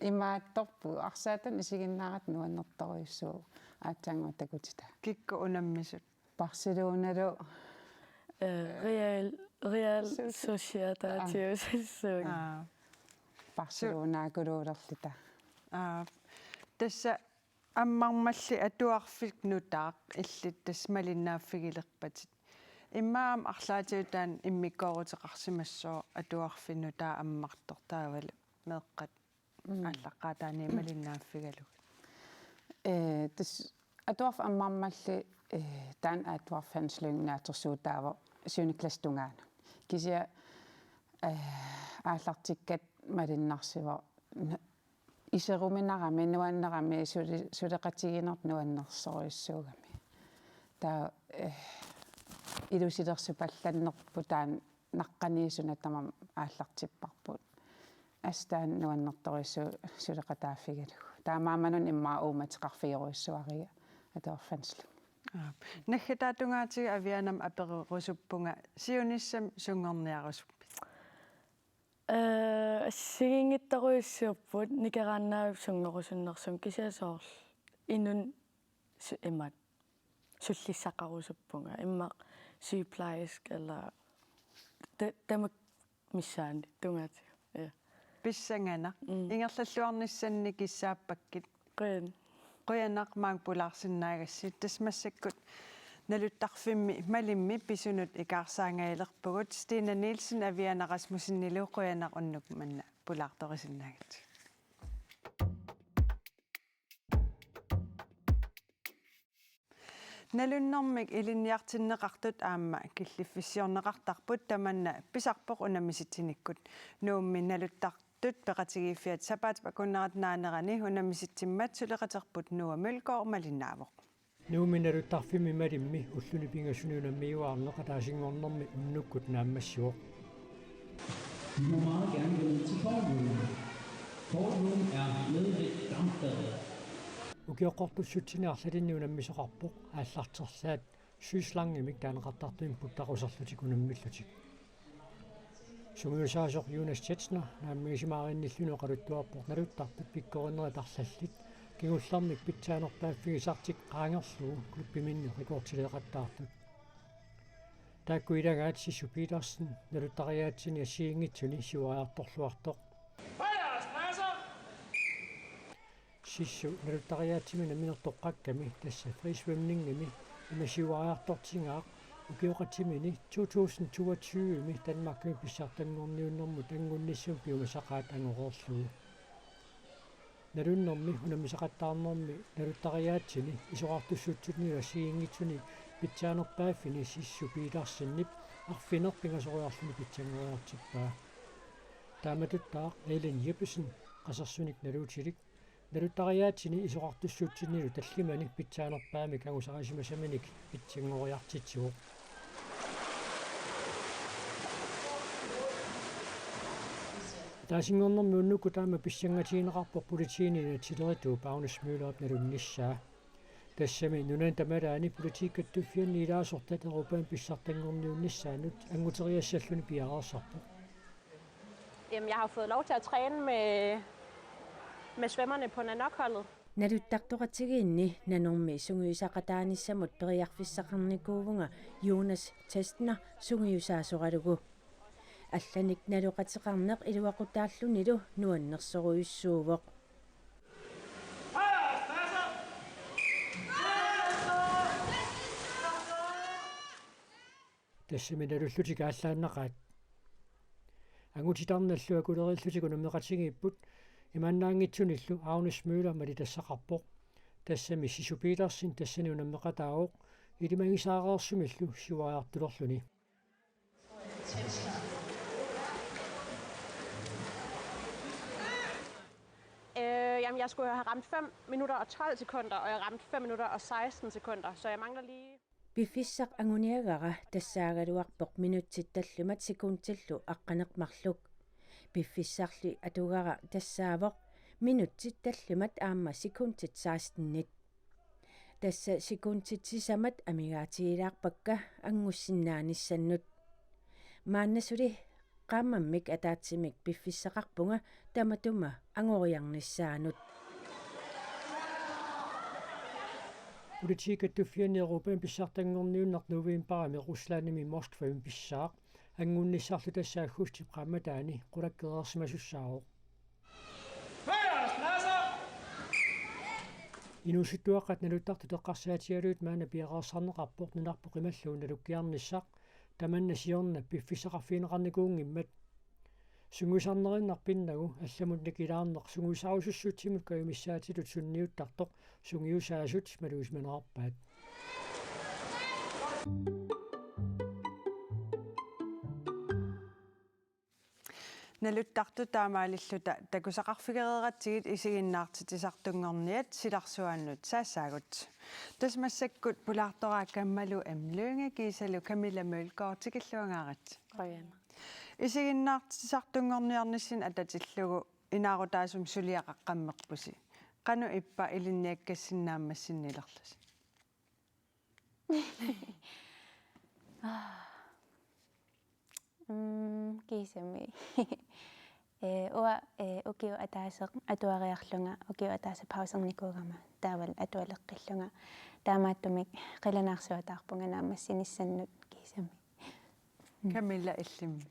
Imaattorput, arsaatunut isiginnaaratta nuannertorujussuuvoq aatsaannguaq takutitaa. Kikkut unammisut? Barcelonalu. Eh, Real, Real Soci-, Sociedad. Aa. Tiusassuunga. Aa. Barcelonakuluulerluta. Aa. Tassa ammarmalli atuarfik nutaaq illit tassa malinnaaffigilerpatit. Immaqa aamma arlaatigut taanna immikkooruteqarsimassooq atuarfik nutaaq ammartoq taavalu meeqqat Mm. aallaqqaataaniit malinnaaffigalugit. Ee, tassa atuarfik ammarmalli, ee, taanna atuarfik Hans Lynge naatsorsuutaavoq syvende klassit tungaanut. Kisianni, ee, aallartikkatta malunnarsivoq n-, iseruminarami, nuannerami, suli-, suleqatigiinnertut nuannersorujussuugami. Taava, ee, ilusilersupallannerput taanna naqqaniit suna tamarmi aallartipparput. Assut taanna nuannertorujussuuvoq suleqataaffigalugu. Taamaammat una immaqa uummateqarfigerujussuariga atuarfik Hans Lynge. Aap. Naggataatungaatigut Avianamut apererusuppunga siunissami sunngorniarusuppit? Eh, assigiinngitsorujussuupput Nicaraguami sunngorusunnersumik, kisianni soorlu inunnik su-, imaattoq sullissaqarusuppunga, immaqa sygeplejerske eller ta-, tamakku missaanni tungaatigut. Ja. Pissanganaq. Mm. Ingerlalluarnissannik kissaappakka. Qujan. Qujanaq maanga pulaarsinnaagassi. Tassa massakkut naluttarfimmi Malimmi pisunut ikaarsaangajalerpugut. Stina Nielsen, Aviana Rasmussenilu qujanaq unnuk manna pulaartorisinnaagakkit. Nalunnermik ilinniartinneqartut aamma killiffissiorneqartarput tamanna pisarpoq unammissitsinikkut. Nuummi naluttartut peqatigiiffiat sapaatip akunnerata naanerani unammissitsimmat suleqaterput Noah Mølgaard malinnaavoq. Nuummi naluttarfimmi Malimmi ulluni pingasuni unammiuaarneq ataasinngornermi unnukkut naammassivoq. Vi må meget gerne gå ned til Cold Room. Cold Room er nede ved dampbadet. Ukioqqortussutsinni arlalinni unammisoqarpoq aallartersaat Sydslangimik taaneqartartumik puttaqusarlutik unammillutik. Sungiusaasoq Jonas Tetzner naammagisimaaginnilluni oqaluttuarpoq naluttartut pikkorinnerit arlallit kingullermik pitsaanerpaaffigisartik qaangerlugu klubbiminni rekordileeqattaartut. Taakku ilagaat Sissuk Petersen naluttariaatsini assigiinngitsuni siuariartorluartoq. Sissuk naluttariaatsimi nammineq toqqakkami tassa frisvømningimi ima siuariartortigaaq ukioqatimini to tusind toogtyve-mi Danmarkimi pissartanngorniunnermut anngunnissamut piumasaqaat angoreerlugu. Nalunnermi unammisaqattaarnermi naluttariaatsini isorartussutsinnilu assigiinngitsuni pitsaanerpaaffini Sissuk Petersenip arfineq-pingasoriarluni pitsanngoriartippaa. Taamatuttaaq Ellen Jeppesen Qasersunik naluutilik naluttariaatsini isorartussutsinnilu tallimanik pitsaanerpaamik angusarisimasaminik pitsanngoriartitsivoq. Ataasinngornermi unnukkut taama pissangatigineqarpoq politiini inatsisilerituup Agnes Møllerip nalunnissaa. Tassami nunani tamalaani politikkattuffianni ilaasortat Europami pissartanngorniunnissaannut anguteriassalluni piareersarpoq. Jamen, jeg har fået lov til at træne med, med svømmerne på Nanoq-holdet. Naluttartoqatigiinni nanormi sungiusaqataanissamut periarfissaqarnikuuvunga Jonas Tetzner sungiusaasoralugu. Allanik naloqateqarneq iluaqutaallunilu nuannersorujussuuvoq. Tassami nalullutik aallaannaqaat. Angutitarnallu akulerillutik unammeqatigiipput, imaannaanngitsunillu Agnes Møller malitassaqarpoq. Tassami Sissuk Petersen tassani unammeqataavoq, ilimagisaareersumillu siuariartulerluni. Øh, jamen, jeg skulle have ramt fem minutter og tolv sekunder, og jeg ramte fem minutter og seksten sekunder, så jeg mangler lige. Piffissaq anguniagara tassaagaluarpoq minutsit tallimat sekundillu aqqaneq-marluk. Piffissarli atugara tassaavoq minutsit tallimat aamma sekundit sekstenit. Tassa sekundit sisamat amigaatigilaarpakka angussinnaanissannut. Maanna suli qaammammik ataatsimik piffissaqarpunga tamatuma angoriarnissaanut. Politikkattuffianni Europami pissartanngorniunneq novembarimi Ruslandimi Moskvami pissaaq. Anngunnissarlu tassa aggustip qaammataani qulakkeersimasussaavoq. Inuusuttuaqqat naluttartut eqqarsaatigalugit maanna piareersarneqarpoq nunarput qimallugu nalukkiarnissaq, tamanna siorna piffissaqarfigineqarnikuunngimmat. Sungiusarnerinnarpinnagu allamut nikilaarneq sungiusaarusussutsimut kajumissaatitut sunniuttartoq sungiusaasut maluusimanerarpaat. Naluttartut taamaalilluta takusaqarfigereeratsigit isiginnaartitsisartunngorniat silarsuaannut saassaagut. Tassa massakkut pulaartoraakka Malu M. Lynge kiisalu Camilla Mølgaard tikilluangaaritsi. Qujanaq. Isiginnaartitsisartunngorniarnissannut atatillugu inaarutaasumik suliaqaqqammerpusi. Qanoq ippa ilinniakkassinnaammassinnilerlusi? Mm, kiisami. Eh, uanga, eh, ukioq ataaseq atuariarlunga, ukioq ataaseq pausernikuugama, taavalu atualeqqillunga. Taamaattumik qilanaarsuataarpunga naammassinissannut kiisami. Mm. Camilla, illimmi?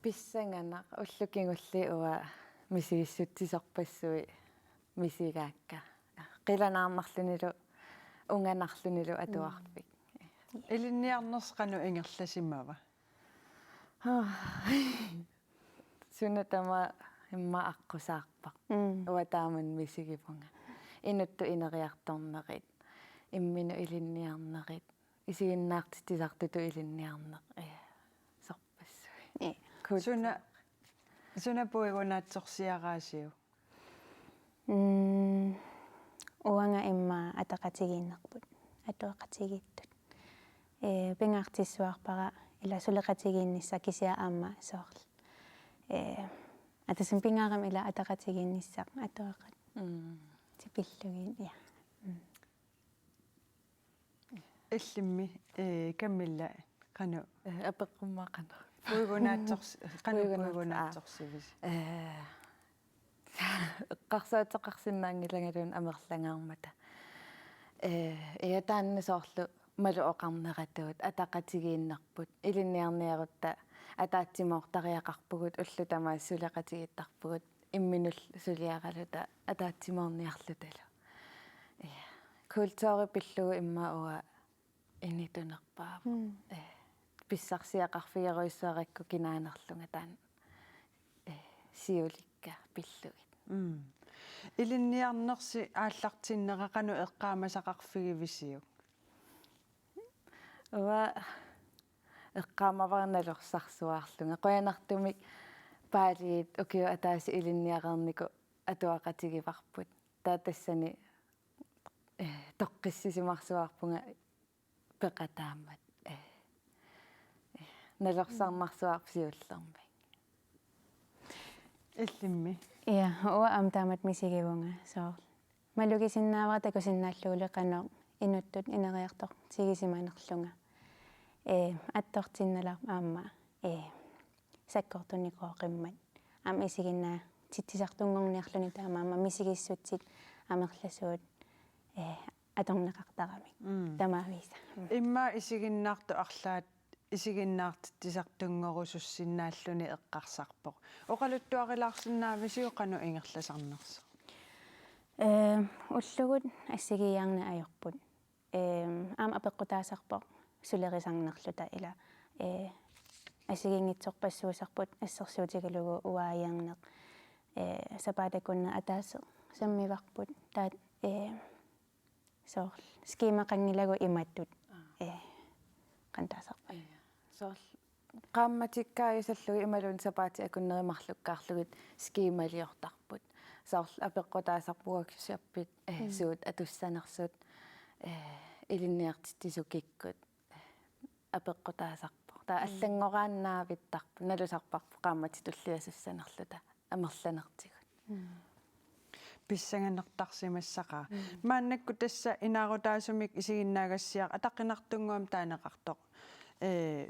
Pissanganaq, ullut kingulliit uanga misigissutsisorpassuit misigaakka. Qilanaarnarlunilu, unganarlunilu atuarfik. Mm. Ilinniarnersi qanoq ingerlasimava? Suna tamaat immaqa aqqusaarpara. Mm. Uanga taamani misigivunga. Inuttut ineriartornerit, imminut ilinniarnerit, isiginnaartitsisartutut ilinniarneq. Eh, sorpassuit. Eh. Cool. Suna, suna puigunaatsorsiaraasiuk? Mm, uanga immaqa ataqatigiinnerput, atuaqatigiittut. Eh, pingaartissuarpara ila suleqatigiinnissaq kisianni aamma soorlu. Eh, atasim pingaarami ila ataqatigiinnissaq atuaqat. Mm. Tipillugit, ja. Mm. Illimmi, eh, Camilla, qanoq? Eh, apeqqummaa qanoq. Puigunaatsorsi-, qanoq puigunaatsorsi-, aa. Puigunaatsorsivisi? Eh, eqqarsaateqarsinnaanngilangaluunniit amerlangaarmata. Eh, ja taanna soorlu malu oqarneratuut ataqatigiinnerput, ilinniarniarutta ataatsimoortariaqarpugut, ullut tamaasa suleqatigiittarpugut, imminullu suliaraluta ataatsimoorniarlutalu. Ja. Kulturi pillugu immaqa uanga initunerpaavoq. Mm. Eh, pissarsiaqarfigerujussuarakku kinaanerlunga taanna, eh, siulikka pillugit. Mm. Ilinniarnersi aallartinnera qanoq eqqaamasaqarfigivisiuk? Uanga eqqaamavara nalussarsuarlunga. Qujanartumik Paaliit ukiut ataaseq ilinniareernikoq atuaqatigivarput. Taava tassani, eh, toqqissisimarsuarpunga peqataammat. Eh, eh, nalussarmarsuarput siullermik. Illimmi? Ja, uanga aamma taamatut misigivunga soorlu. Malugisinnaavara takusinnaallugulu qanoq inuttut ineriartortigisimanerlunga. Eh, attortinnalerpoq aamma, eh, sakkortunikuuqimmat. Aamma isiginnaartitsisartunngorniarluni taamaammat misigissutsit amerlasuut, eh, atorneqartaramik. Mm. Tamaavisa. Mm. Immaqa isiginnaartut arlaat isiginnaartitsisartunngorusussinnaalluni eqqarsarpoq. Oqaluttuarilaarsinnaavisiuk qanoq ingerlasarnersoq? Eh, ullugut assigiiaarneq ajorput. Eh, aamma apeqqutaasarpoq sulerisarnerluta ila, eh, assigiinngitsorpassuusarput assersuutigalugu uaajarneq, eh, sapaatip akunneri ataaseq sammivarput. Taava, eh, soorlu skemaqanngilagut imatut. Aa. Eh, qanoq taasarpaat. Ja. Soorlu qaammatikkaajusarlugit imaluunniit sapaatip akunneri marlukkaarlugit skemaliortarput. Soorlu apeqqutaasarpoq workshopit, eh, mm, suut atussanersut, eh, ilinniartitsisut kikkut, eh, apeqqutaasarpoq. Taava, mm, allanngoraannaavittarput, nalusarparput qaammatit tulliasussanerluta amerlanertigut. Mm. Pissanganartarsimassaqaaq. Mm. Maannakkut tassa inaarutaasumik isiginnaagassiaq ataqqinartunnguamik taaneqartoq. Eh,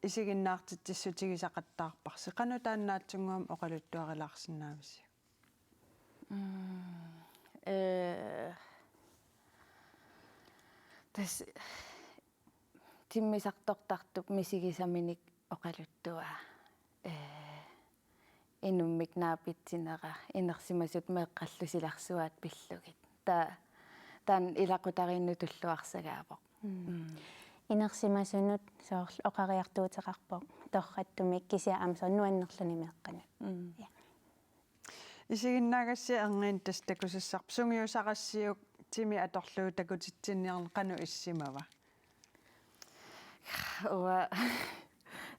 isiginnaartitsissutigisaqattaarparsi. Qanoq taannaatsunnguamik oqaluttuarilaarsinnaavisiuk? Mm, eh, tassa timmisartortartup misigisaminik oqaluttuaa. Eh, inummik naapitsinera, inersimasut meeqqallu silarsuaat pillugit. Taava, taanna ilaqutariinnut tulluarsagaavoq. Mm. Mm. Inersimasunut soorlu oqariartuuteqarpoq torrattumik kisianni aamma soorlu nuannerluni meeqqanut. Mm. Ja. Isiginnaagassiaq erniinnaq tassa takusassarput, sungiusarassiuk timi atorlugu takutitsinniarneq qanoq issimava? Uanga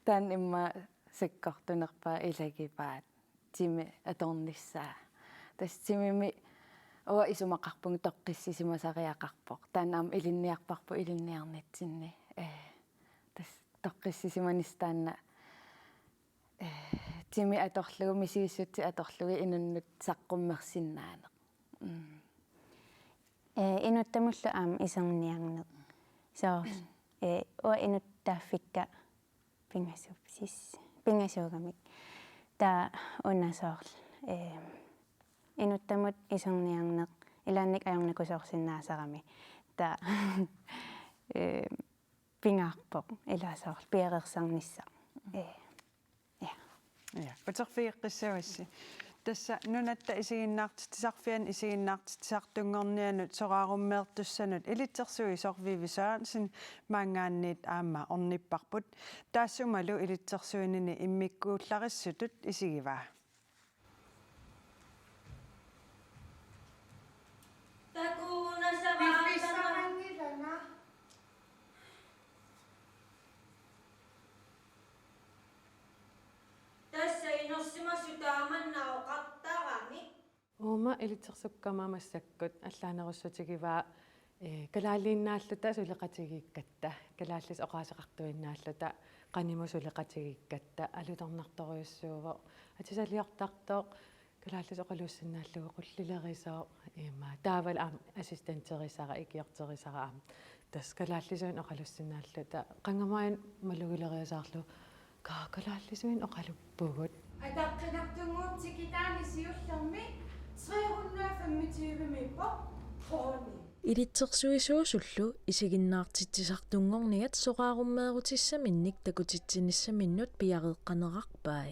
taanna immaqa sakkortunerpaaq ilagivaat timi atornissaa. Tassa timimi uanga isumaqarpunga toqqissisimasariaqarpoq. Taanna aamma ilinniarparput ilinniarnitsinni. Eh, tassa toqqissisimanissaq taanna, eh, timi atorlugu, misigissutsit atorlugit inunnut saqqummersinnaaneq. Mm. Eh, inuttamullu aamma iserniarneq. Soorlu, eh, uanga inuttut taaffikka pingasuup-, sis-, pingasuugamik. Taava una soorlu, eh, inuttamut iserniarneq ilaannik ajornakusoorsinnaasarami. Taava, eh, pingaarpoq ila soorlu piareersarnissaq. Eh, ja. Ja, uterfigeqqissavassi. Tassa Nunatta Isiginnaartitsisarfianut isiginnaartitsisartunngornianut soraarummeertussanut ilitsersuisoq Vivi Sørensen maanngaanniit aamma ornipparput. Taassumalu ilitsersuinini immikkuullarissutut isigivaa. Takuuna samaatana. Tassa inersimasut taamanna oqartaramik. Uuma ilitsersukkama massakkut allaanerussutigivaa, eh, kalaaliinnaalluta suleqatigiikkatta, kalaallisut oqaaseqartuinnaalluta qanimut suleqatigiikkatta, alutornartorujussuuvoq, atisaliortartoq, kalaallisut oqaluussinnaallugu qullilerisoq, ima, taavalu aamma assistenterisara, ikiorterisara aamma Tassa kalaallisuinnaq oqalussinnaalluta, qangamaanna malugileriasaarlugu, kaa, kalaallisuinnaq oqaluppugut. Ataqqinartunnguup tikitaani siullermi tre hundrede og femogtyve-miippoq Ronny. Ilitsersuisuusullu isiginnaartitsisartunngorniat soraarummeerutissaminnik takutitsinissaminnut piareeqqanerarpai.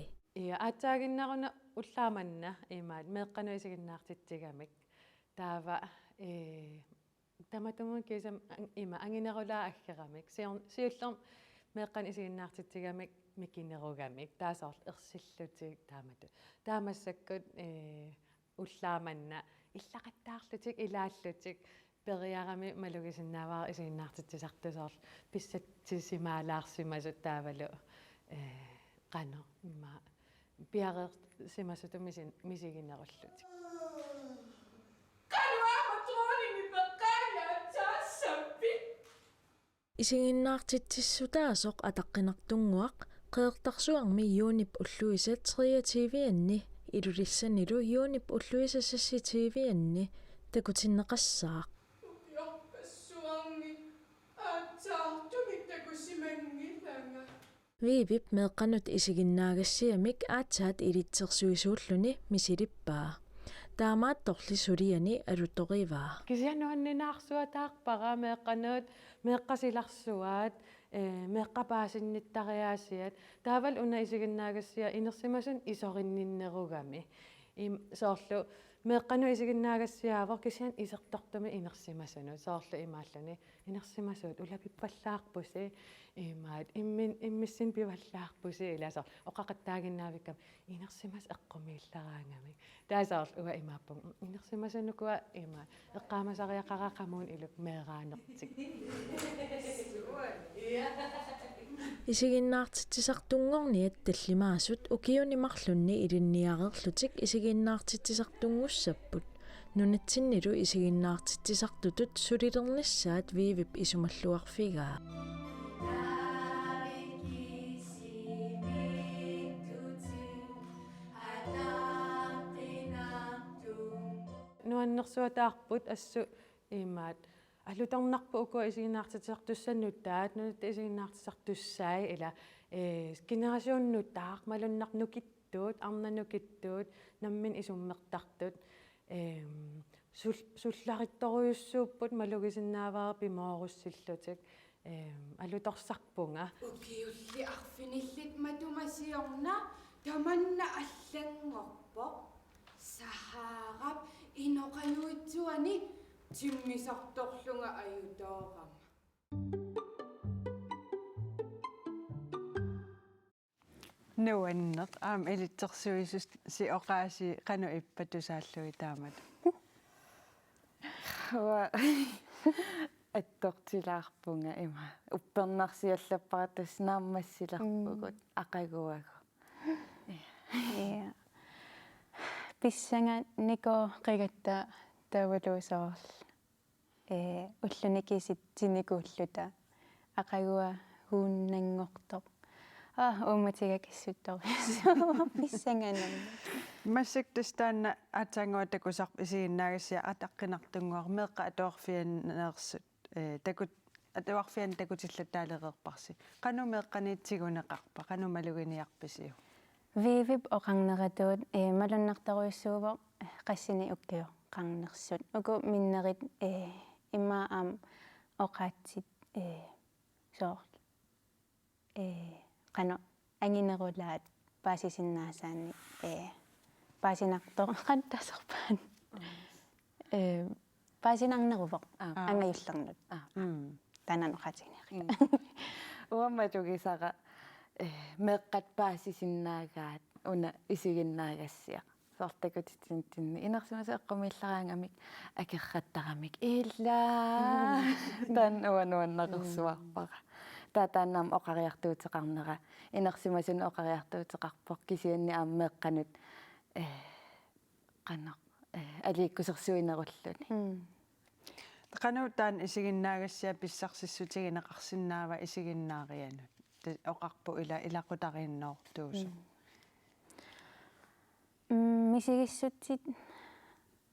Ja, aatsaaginnaruna ullaaq manna imaat meeqqanut isiginnaartitsigamik. Taava, ee, tamatumunnga kiisami an-, ima anginerulaaq aggeramik. Sior-, siullermik meeqqanut isiginnaartitsigamik mikinerugamik. Taava soorlu ersillutik taamatut. Taava massakkut, ee, ullaaq manna illaqattaarlutik, ilaallutik, periarami malugisinnaavara isiginnaartitsisartut soorlu pissatsisimaalaarsimasut taavalu, ee, qanoq ima piareersimasutut misin-, misiginerullutik. Qanoq aamma Trondheimip peqqaalaatsaassappit. Isiginnaartitsissutaasoq ataqqinartunnguaq Qeqertarsuarmi juunip ulluisa treogtyve-anni, Ilulissanilu juunip ulluisa seksogtyve-anni takutinneqassaaq. Ukiorpassuarni aatsaartumik takusimanngilanga. Viivip meeqqanut isiginnaagassiamik aatsaat ilitsersuisuulluni misilippaa. Taamaattorli suliani alutorivaa. Kisianni nuanninaarsuataarpara meeqqanut, meeqqat silarsuaat, ee, meeqqat paasinnittariaasiat. Taavalu una isiginnaagassiaq inersimasunut isorinninnerugami. Im-, soorlu meeqqanut isiginnaagassiaavoq kisianni isertortumik inersimasunut. Soorlu imaalluni: inersimasuut ulapippallaarpusi, imaat immin-, immissinnut pivallaarpusi, ilaa soorlu oqaqattaaginnaavikkami inersimasut eqqumiillaraangamik. Taava soorlu uanga imaappunga: inersimasut ukua ima eqqaamasariaqarami qamuuna iluk meeraanertik. Isiginnaartitsisartunngorniat tallimaasut ukiuni marlunni ilinniareerlutik isiginnaartitsisartunngussapput. Nunatsinnilu isiginnaartitsisartutut sulilernissaat Viivip isumalluarfigaa. Nuannersuataarput assut imaat alutornarput ukua isiginnaartitsisartussat nutaat, nunatta isiginnaartitsisartussai, ila, ee, generationit nutaaq, malunnarpoq nukittut, arnat nukittut, nammineq isummertartut, eem, sul-, sullarittorujussuupput malugisinnaavara pimoorussillutik, eem, alutorsarpunga. Ukiulli arfinillit matuma siorna tamanna allanngorpoq. Saharap inoqajuitsuani timmisartorlunga ajutoorama. Nuanneq, aamma ilitsersuisusi oqaasii qanoq ippa tusaallugit taamatut? Uanga attortilaarpunga ima. Uppernarsiallappara tassa naammassilerpugut. Mm. Aqaguagu. Ja. Pissanganikuugatta taavalu soorlu, ee, ulluni kisitsinikuulluta aqaguagunnanngortoq. Aa, uummatiga kissuttorujussuuvoq pissanganarmut. Massakkut tassa taanna aatsaannguaq takusarput isiginnaagassiaq ataqqinartunnguaq meeqqat atuarfianneersut, ee, takut-, atuarfianni takutillataalereerparsi. Qanoq meeqqaniit tiguneqarpa, qanoq maluginiarpisiuk? Viivip oqarneratuut, ee, malunnartorujussuuvoq, ee, qassinik ukioqarnersut. Uku minnerit, ee, immaqa aamma oqaatsit, ee, soorlu, ee, qanoq anginerulaat paasisinnaasaannik, ee, paasinartoq qanoq taserpaan. Mm. Ee, paasinarneruvoq. Aa. Angajullermut. Aa. Mm. Taanna oqaatiginiarlugu. Mm. Uanga matugisara, ee, meeqqat paasisinnaagaat una isiginnaagassiaq. Soorlu takutitsinitsinni inersimasut eqqumiillaraangamik akerrattaramik. Ilaa. Mm. Taanna uanga nuannareersuarpara. Taava taanna aamma oqariartuuteqarnera. Inersimasunut oqariartuuteqarpoq kisianni aamma meeqqanut, ee, qanoq, ee, aliikkusersuinerulluni. Mm. Qanoq taanna isiginnaagassiaq pissarsissutigineqarsinnaava isiginnaarianut? Tassa oqarpoq ila ilaqutariinnoortuusoq. Mm. Mm, misigissutsit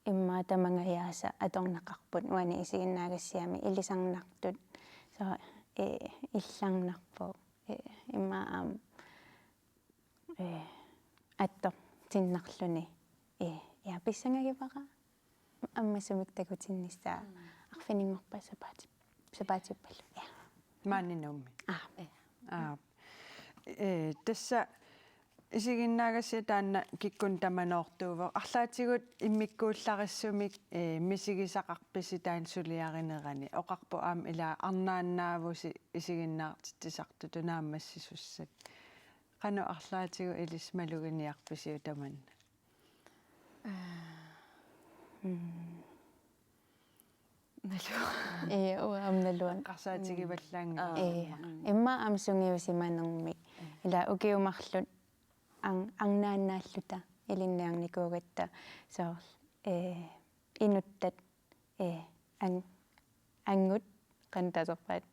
immaqa tamangajaasa atorneqarput uani isiginnaagassiami ilisarnartut. Aa, ee, illarnarpoq. Ee, immaqa aamma, ee, attortinnarluni. Ee, ja, pissangagivara ammasumik takutinnissaa. Mm. Arfininngorpat sapaati-, sapaatip-, sapaatippallu. Ja. Maani Nuummi. Aa. Ja. Aa. Ee, tassa isiginnaagassiaq taanna kikkunnut tamanoortuuvoq. Arlaatigut immikkuullarissumik, ee, misigisaqarpisi taanna suliarinerani? Oqarpoq aamma ila arnaannaavusi isiginnaartitsisartutut naammassisussat. Qanoq arlaatigut ilissi maluginiarpisiuk tamanna? Mm. Nalu. Ee, uanga aamma naluara. Eqqarsaatigivallaanngilara. Ee, immaqa aamma sungiusimanermik. Ila ukiut marluk an-, arnaannaalluta ilinniarnikuugatta soorlu, ee, inuttat, ee, an-, angut, qanoq taasarpaat,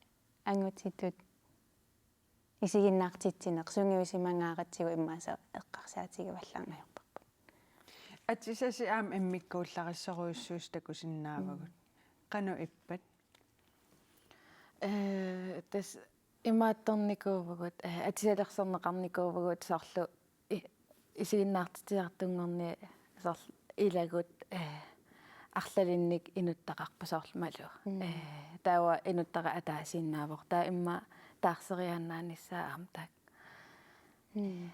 angutitut isiginnaartitsineq sungiusimangaaratsigu immaqa eqqarsaatigivallaarneq ajorparput. Atisasi aamma immikkuullarissorujussuusut takusinnaavagut. Mm. Qanoq ippat? Ee, tassa imaattornikuuvugut, ee, atisalersorneqarnikuuvugut soorlu i-, isiginnaartitsisartunngorniit soorlu ilagut, ee, arlalinnik inuttaqarpoq soorlu Malu. Mm. Ee, taava inuttara ataasiinnaavoq. Taava immaqa taarseriaannaanissaa aamma taakku. Mm.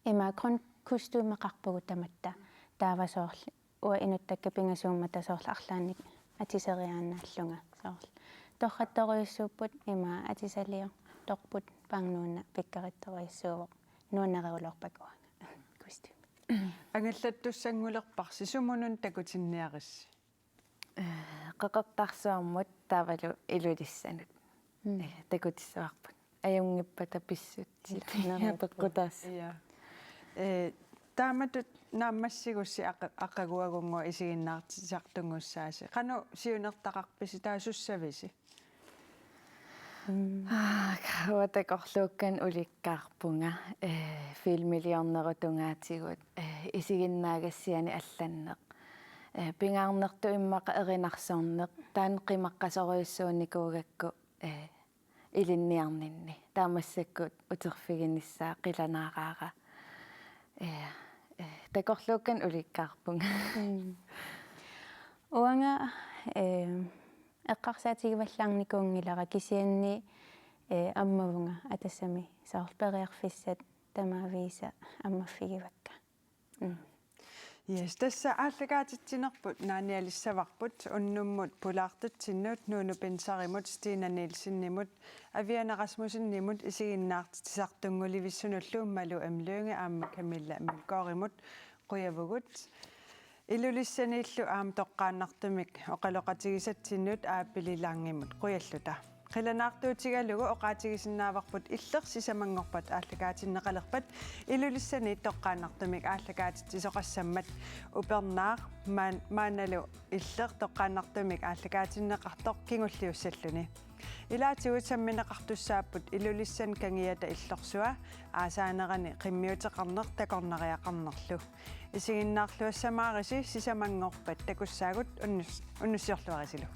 Ima grøn kostumeqarpugut tamatta. Taava soorlu uanga inuttakka pingasuummata soorlu arlaannik atiseriaannaallunga soorlu. Torrattorujussuupput ima atisaliortorput, pangnuuna pikkorittorujussuuvoq, nuannariuloorpakka uanga kostume. Angallattussanngulerparsi, sumunut takutinniarissi? Ee, Qeqertarsuarmut taavalu Ilulissanut. Mm. Ee, takutissavarput. Ajunngippata pissutsit. Neriuppunga. Peqqutaassapput. Ja. Ee, taamatut naammassigussi aqa-, aqaguagunngooq isiginnaartitsisartunngussaasi. Qanoq siunertaqarpisi, taava sussavisi? Mm. Aa, uanga takorluukkanik ulikkaarpunga, ee, filmiliornerup tungaatigut, ee, isiginnaagassianik allanneq. Ee, pingaarnertut immaqa erinarsorneq, taanna qimaqqasorujussuunikuugakku, ee, ilinniarninni. Taava massakkut uterfiginissaa qilanaaraara. Ee, ee, takorluukkanik ulikkaarpunga. Mm. Uanga, ee, eqqarsaatigivallaarnikuunngilara kisianni, ee, ammavunga atassami soorlu periarfissat tamaviisa ammaffigivakka. Mm. Yes, tassa aallakaatitsinerput naanialissavarput unnummut pulaartutsinnut, Nuunu Pinsarimut, Stina Nielsenimut, Aviana Rasmussenimut, isiginnaartitsisartunngulivissunullu Malu M. Lynge aamma Camilla Melgårdimut. Qujavugut. Ilulissaniillu aamma toqqaannartumik oqaloqatigisatsinnut Aapili Langimut qujalluta. Qilanaartuutigalugu oqaatigisinnaavarput Illeq sisamanngorpat aallakaatinneqalerpat Ilulissaniit toqqaannartumik aallakaatitsisoqassammat, upernaaq maan-, maannalu Illeq toqqaannartumik aallakaatinneqartoq kingulliussalluni. Ilaatigut sammineqartussaapput Ilulissani Kangiata Illorsua aasaanerani qimmiuteqarneq takornariaqarnerlu. Isiginnaarluassamaarisi sisamanngorpat takussaagut, unnus-, unnussiorluarisilu.